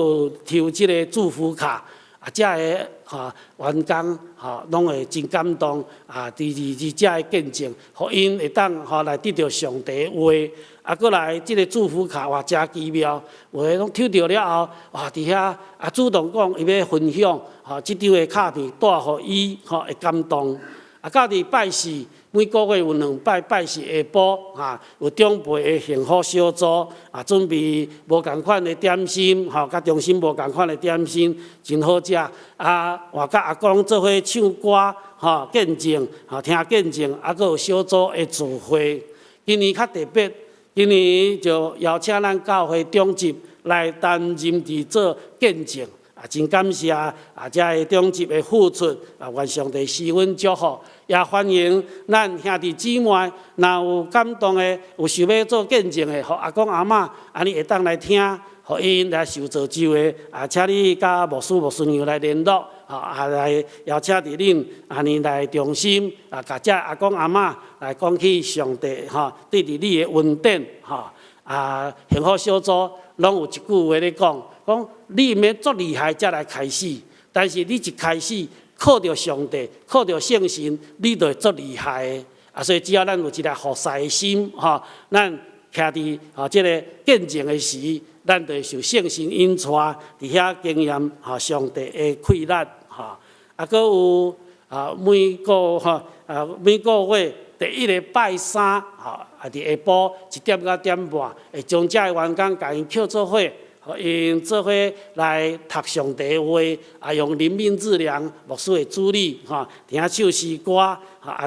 有抽這个祝福卡，啊，遮个吼員工吼攏會真感動，啊，佇佇遮个見證，予𪜶會當吼來得著上帝的話，啊，閣來這个祝福卡哇，誠奇妙，有的攏抽著了後，哇，佇遐啊主動講伊欲分享，吼，這張的卡片帶予伊吼會感動，啊，到佇拜四。每個月有兩擺拜四下晡，哈，有長輩的幸福小組，啊，準備無仝款的點心，吼，佮中心無仝款的點心，真好食。啊，活佮阿公做伙唱歌，吼，見證，吼，聽見證，啊，閣有小組的聚會。今年較特別，今年就邀請咱教會長執來擔任佇做見證。啊，真感謝啊！遮个長執的付出，啊，願上帝賜阮祝福，也歡迎咱兄弟姊妹，若有感動的，有想欲做見證的，予阿公阿嬤，按呢會當來聽，予𪜶來受造就的，啊，請你佮牧師、牧師娘來聯絡，啊，來邀請佇恁按呢來中心，啊，共遮阿公阿嬤來講起上帝吼，對佇你的恩典，吼，啊，幸福小組攏有一句話咧講。講你毋免足厲害才來開始，但是你一開始靠著上帝，靠著聖神，你就會足厲害的。啊，所以只要咱有一個服侍的心，吼，咱徛佇吼這个見證的時，咱就會受聖神引帶，佇遐經驗吼上帝的氣力，吼。啊，閣有啊，每個吼啊每個月第一个拜三，吼啊佇下晡一點到點半，會將遮个員工共𪜶抾做伙。予𪜶做伙來讀上帝的話，啊，用靈命日糧牧師的主禮，吼，佇遐唱詩歌，啊，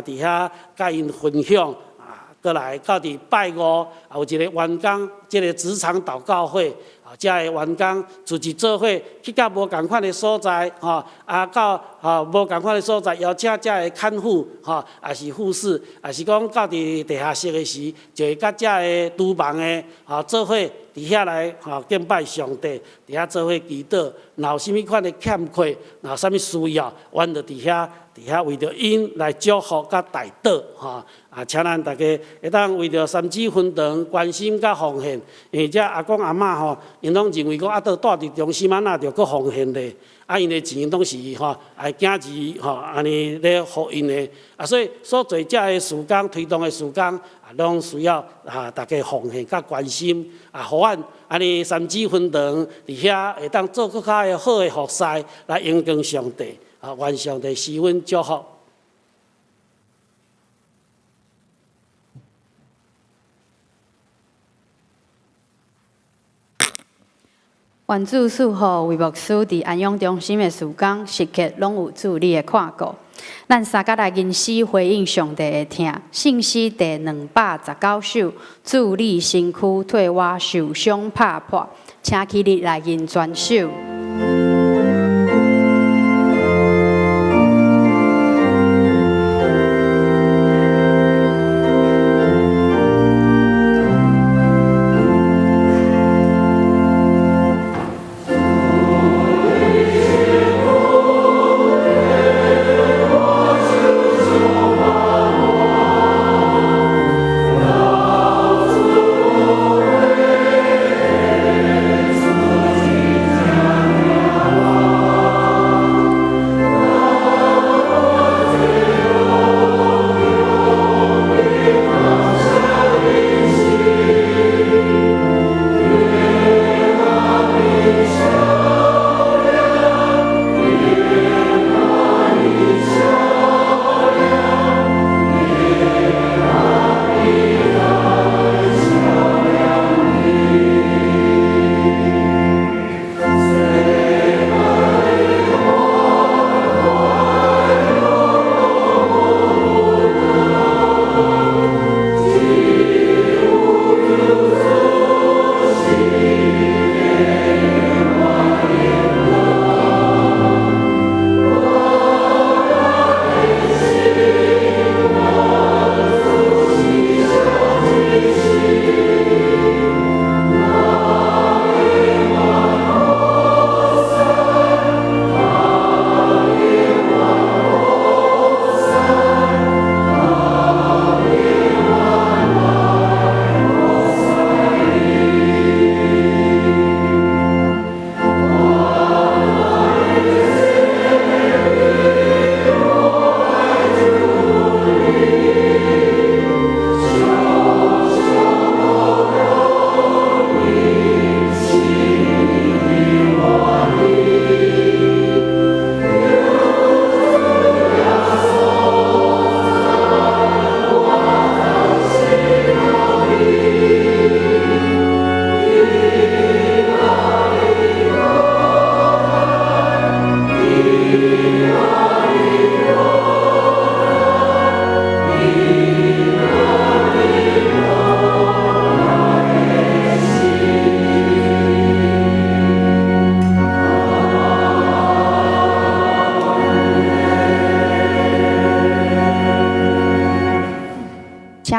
佇遐佮𪜶分享，啊，閣來到佇拜五，啊，有一个員工，這个職場禱告會，啊，遮个員工組織做伙去到無仝款的所在，吼，啊，到吼無仝款的所在，邀請遮个看護，吼，也是護士，也是講到佇地下室的時，就會佮遮个廚房的，吼，做伙。佇遐來吼敬拜上帝，佇遐做伙祈禱。若有啥物款的欠缺，若有啥物需要，阮就佇遐佇遐為著𪜶來祝福佮代禱吼。啊，請咱大家會當為著三芝分堂關心佮奉獻，因為遮阿公阿嬤吼，𪜶攏認為講啊，都蹛佇中心啊，哪著閣奉獻咧？啊，𪜶的錢攏是吼，愛囝兒吼，按呢咧予𪜶的。啊，所以所做遮个事工推動的事工，啊，攏需要啊，大家奉獻佮關心，啊，予阮按呢三芝分堂佇遐會當做閣較的好的服侍，來榮光上帝。啊，願上帝賜阮祝福。願主賜予魏牧師佇安養中心的事工，時刻攏有主你的看顧。咱三甲來吟詩回應上帝的疼，聖詩第219首，主你身軀替我受傷拍破，請起立來吟全首。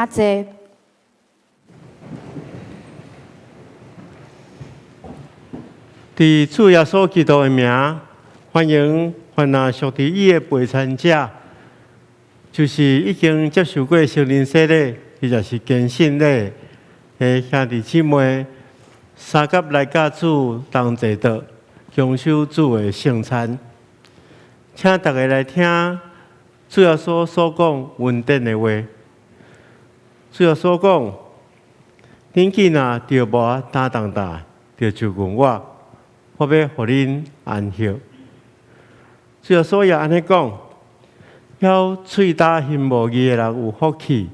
請坐。佇主耶穌基督的名，歡迎凡若屬佇伊的陪餐者，就是已經接受過聖靈洗禮，或者是堅信禮的兄弟姊妹，相佮來佮主同齊桌，享受主的聖餐。請大家來聽主耶穌所講恩典的話。主耶穌講：恁囝若著無擔重擔，就就近我，我欲予恁安息。主耶穌也按呢講：曉喙焦心無義的人有福氣，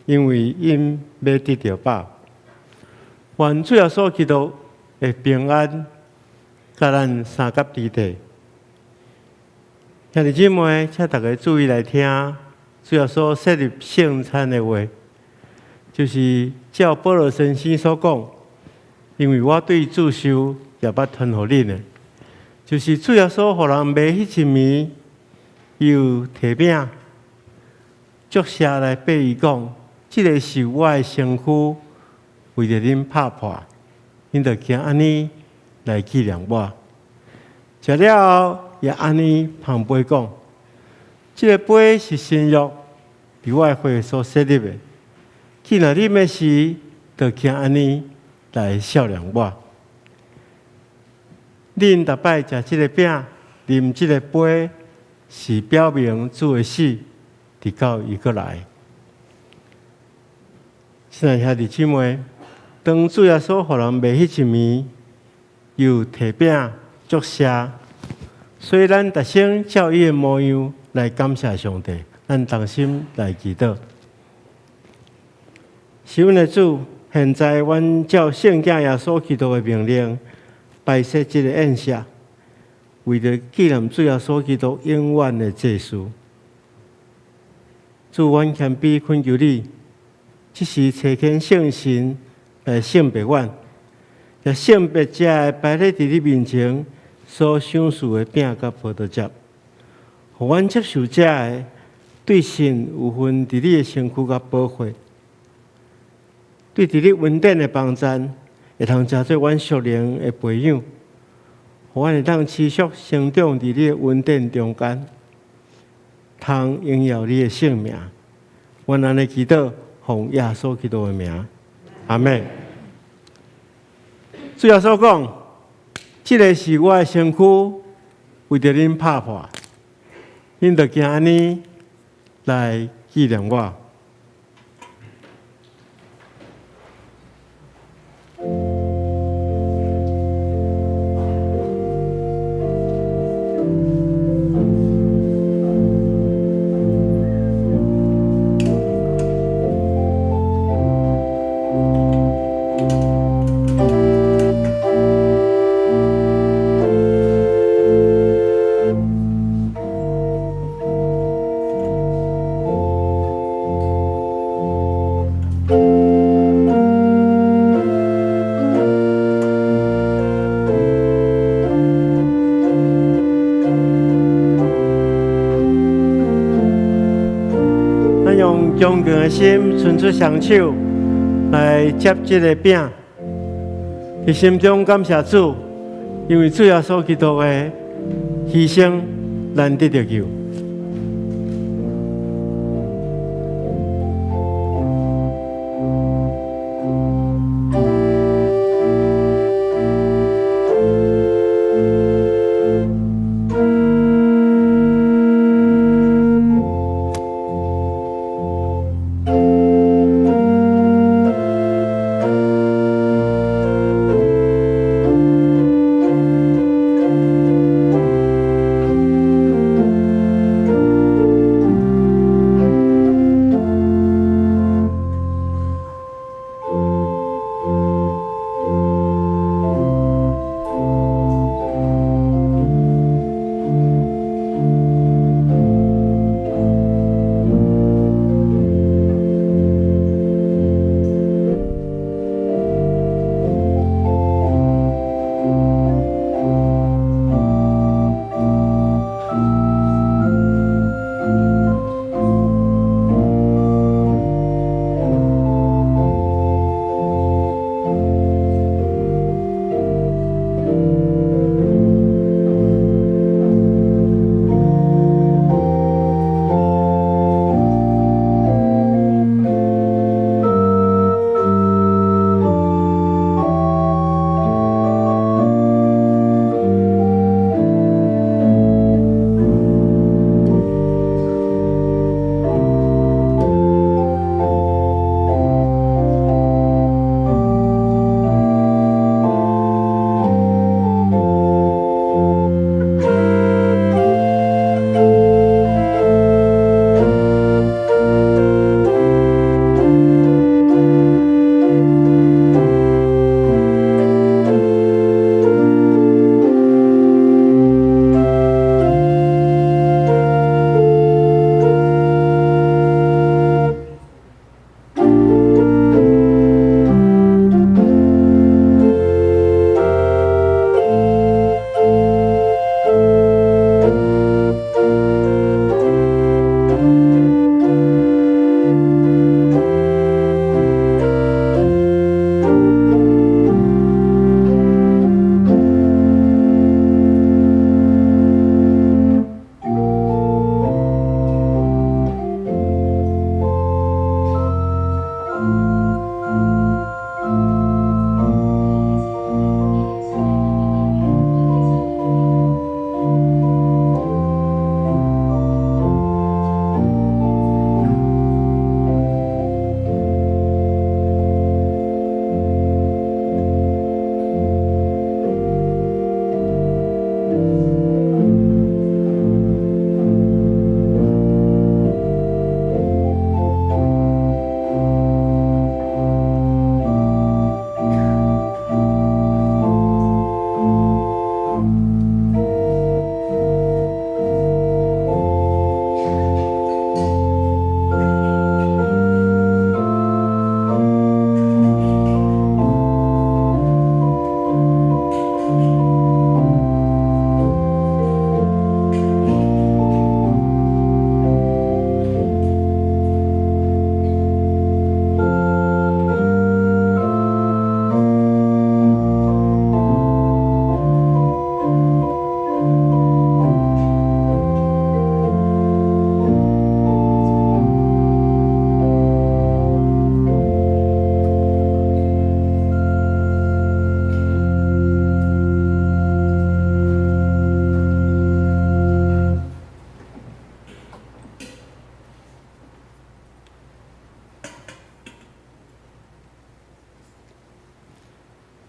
因為𪜶欲得著飽。願主耶穌基督的平安，佮咱相佮佇底。兄弟姊妹，請大家注意來聽主耶穌設立聖餐的話，就是照保羅先生所講，因為我對主受，也捌傳予恁的，就是主耶穌予人賣彼一暝，伊有提餅，祝謝來擘伊講：這个是我的身軀，為著恁拍破，恁著行按呢來紀念我。食了後，也按呢捧杯講：這个杯是新約，佇我的血所設立的。既然啉的時，著行按呢來數念我。恁逐擺食這个餅，啉這个杯，是表明主的死，直到伊閣來。親愛兄弟姊妹，當主耶穌予人賣彼一暝，又提餅祝謝，所以咱逐先照伊的模樣來感謝上帝，咱同心來祈禱。是阮的主，現在阮照聖子耶穌基督的命令，擺設這个宴席，為著紀念主耶穌基督永遠的祭司。主，阮謙卑懇求你，這時差遣聖神來聖別阮，也聖別這个擺佇你面前所賞賜的餅佮葡萄汁，予阮接受這个對信有份佇你的身軀佮寶血，對佇你恩典的幫贊，會通成做阮屬靈的培養，予阮會當持續成長佇你的恩典中間，通榮耀你的聖名。阮按呢祈禱，奉耶穌基督的名，阿們。主耶穌講：這个是我的身軀，為著恁拍破，恁著行按呢來紀念我。咱用恭敬的心，伸出雙手來接這个餅，佇心中感謝主，因為主耶穌基督的犧牲，咱得著救。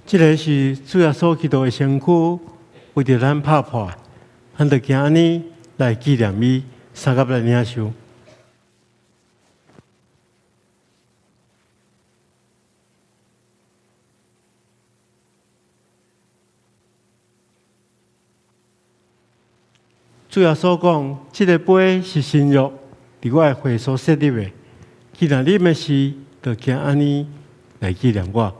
這个是主耶穌基督的身軀，為著咱拍破，咱就行按呢來紀念伊，相佮來領受。主耶穌講：這个杯是新約，佇我的血所設立的。既然啉的時，就行按呢來紀念我。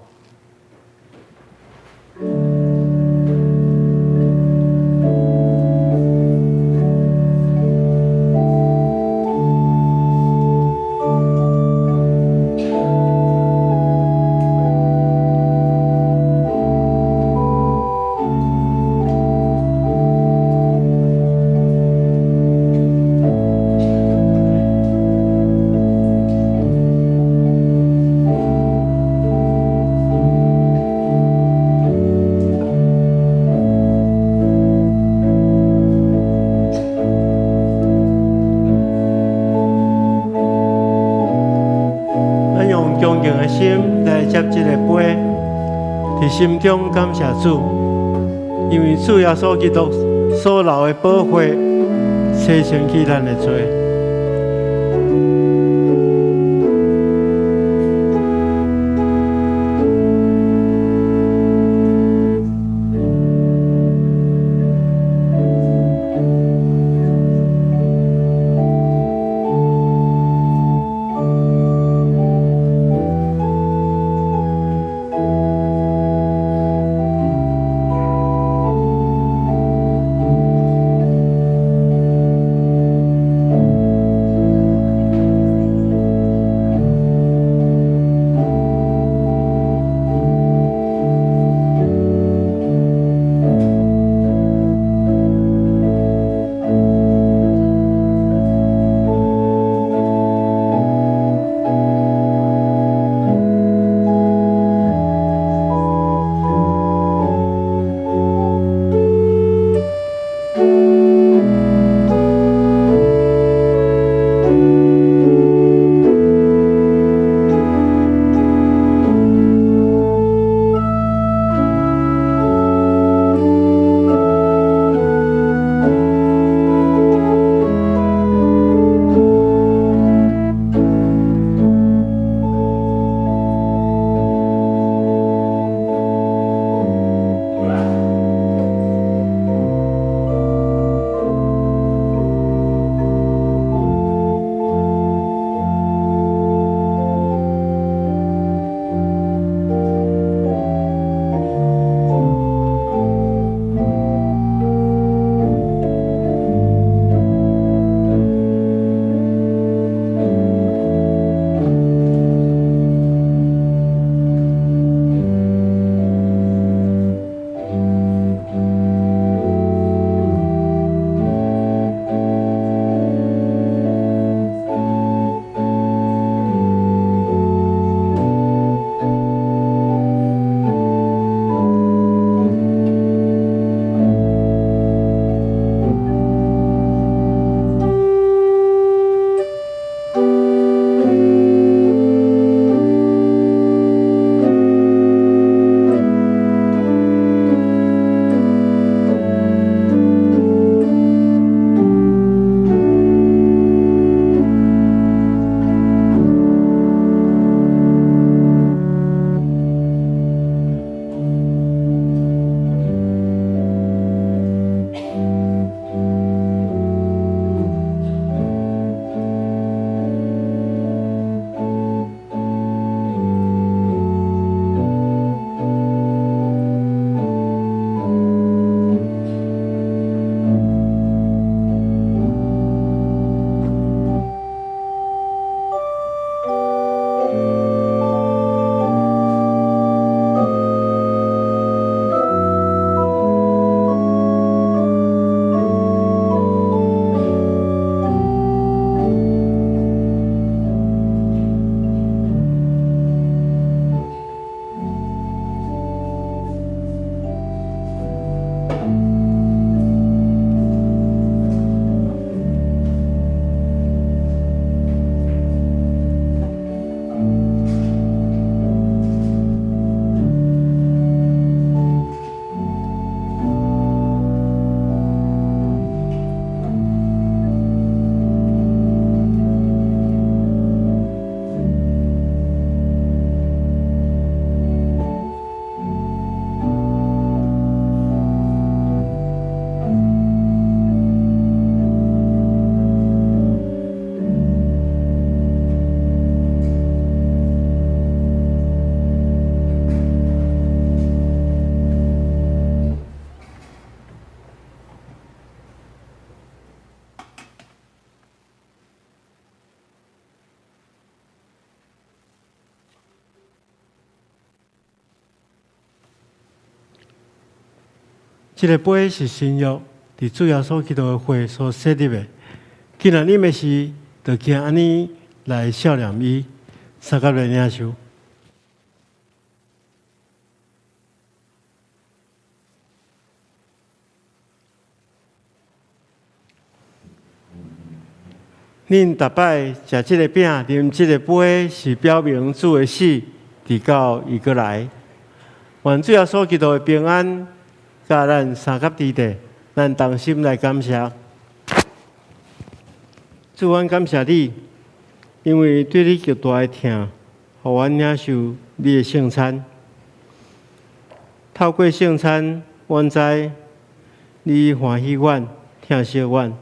咱用恭敬的心來接這个杯，佇心中感謝主，因為主耶穌基督所流的寶血，洗清去咱的罪。這个杯是新約，佇主耶穌基督的血所設立的。既然啉的時，就行按呢來數念伊，相佮來領受。恁逐擺食這个餅、啉這个杯，是表明主的死，直到伊閣來。願主耶穌基督的平安，佮咱相佮佇咧，咱同心來感謝。主，阮感謝你，因為對你極大的疼，予阮領受你的聖餐。透過聖餐，阮知你歡喜阮、疼惜阮，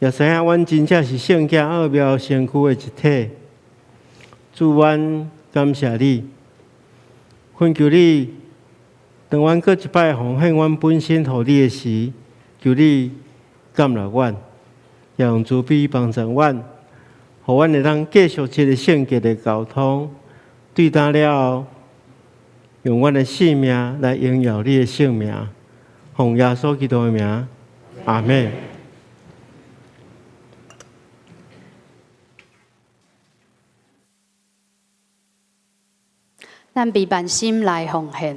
也知影阮真正是聖潔奧妙身軀的一體。主，阮感謝你，懇求你，當阮閣一擺奉獻阮本身予你的時，求你接納阮，也用慈悲幫助阮，予阮會當繼續這个聖潔的交通，對今了後，用阮的性命來榮耀你的聖名，奉耶穌基督的名，阿們。咱悲萬心來奉獻。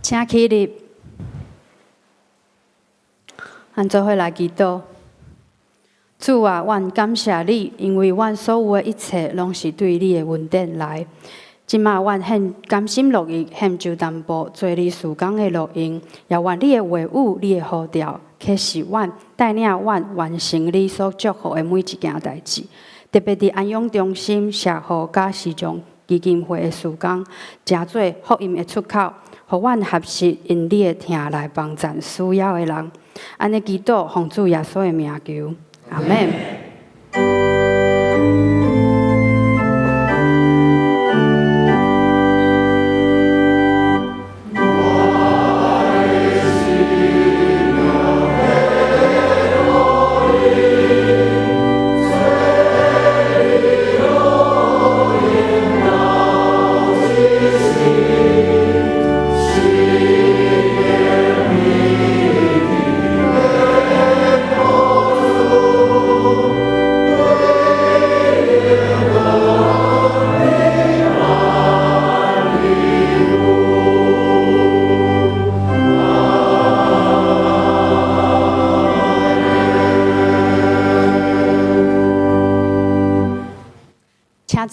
請起立，咱做伙來祈禱。主啊，阮感謝你，因為阮所有的一切攏是對你的恩典來。這馬阮獻甘心樂意獻上淡薄做你事工的路用，也願你的話語、你的呼召，啟示阮，帶領阮完成你所祝福的每一件代誌。特別佇安養中心、社福佮時尚基金會的事工，成做福音的出口，予阮學習用你的疼來幫贊需要的人。按呢祈禱，奉主耶穌的名求，阿們。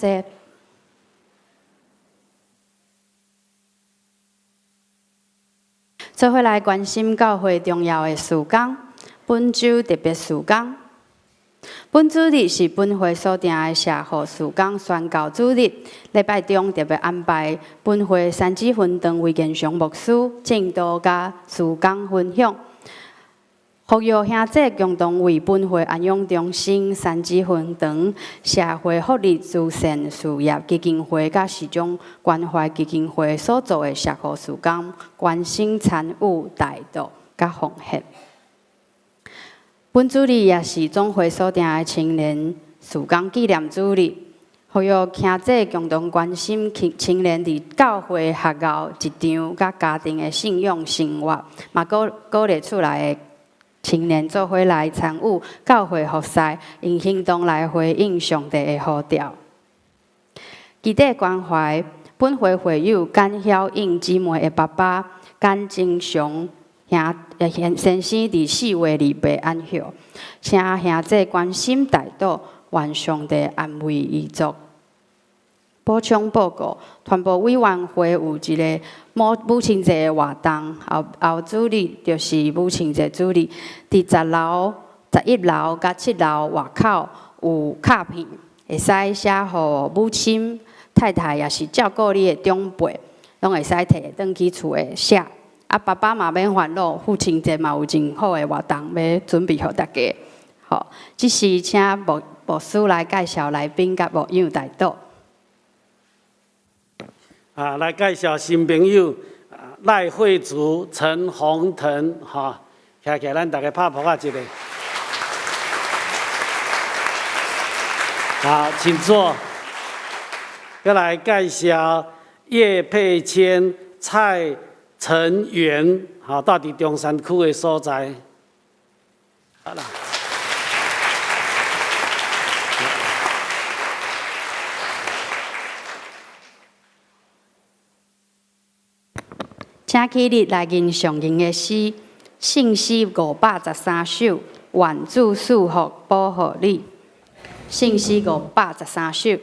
坐。做伙來關心教會重要的事工，本週特別事工。本主日是本會所定的社福事工宣教主日，禮拜中特別安排本會三芝分堂魏建雄牧師證道佮事工分享。福佑兄弟共同為本會安養中心三芝分堂社會福利慈善事業基金會佮市長關懷基金會所做的社福事工，關心參與代禱佮奉獻。本主日也是總會所定的青年事工紀念主日，呼籲兄弟共同關心青年佇教會、學校、職場佮家庭的信仰生活，嘛鼓勵厝內的青年做伙來參與教會服事，用行動來回應上帝的呼召。基地關懷本會會友簡曉穎姊妹的爸爸簡金祥兄先生佇4月28安息，請兄弟關心代禱，願上帝安慰遺族。補充報告，傳播委員會有一个母親節的活動，後後主日就是母親節主日，佇10樓、11樓佮7樓外口有卡片，會使寫予母親、太太，抑是照顧你的長輩，攏會使提轉去厝的寫。啊，爸爸嘛免煩惱，父親節嘛有真好的活動欲準備予大家。好，這時請牧師來介紹來賓佮牧養代禱。啊，來介紹新朋友賴慧竹、陳鴻騰，哈，徛起來，咱逐家拍噗仔一下。好，請坐。閣來介紹葉佩謙、蔡成元，好，蹛佇中山區的所在。好啦。請起立來吟誦吟的詩，聖詩513首，願主賜福保護你。聖詩513首。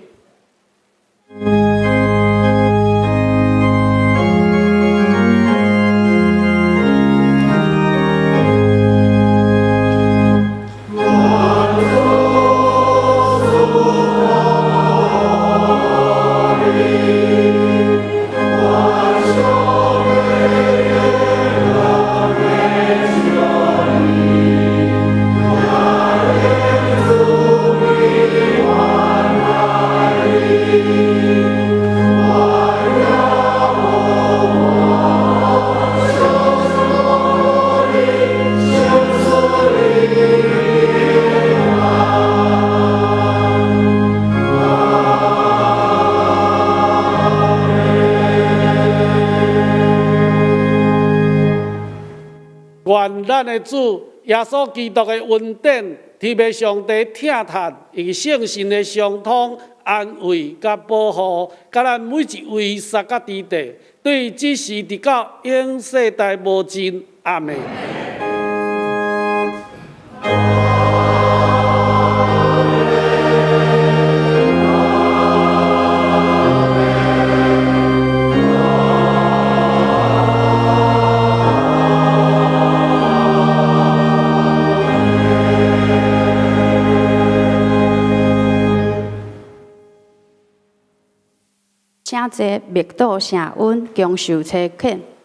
願咱的主耶穌基督的恩典，天父上帝疼疼，以及聖神的相通、安慰佮保護，佮咱每一位三甲弟弟，對這時直到永世代無盡。阿們。請坐，默禱聖恩，享受差遣。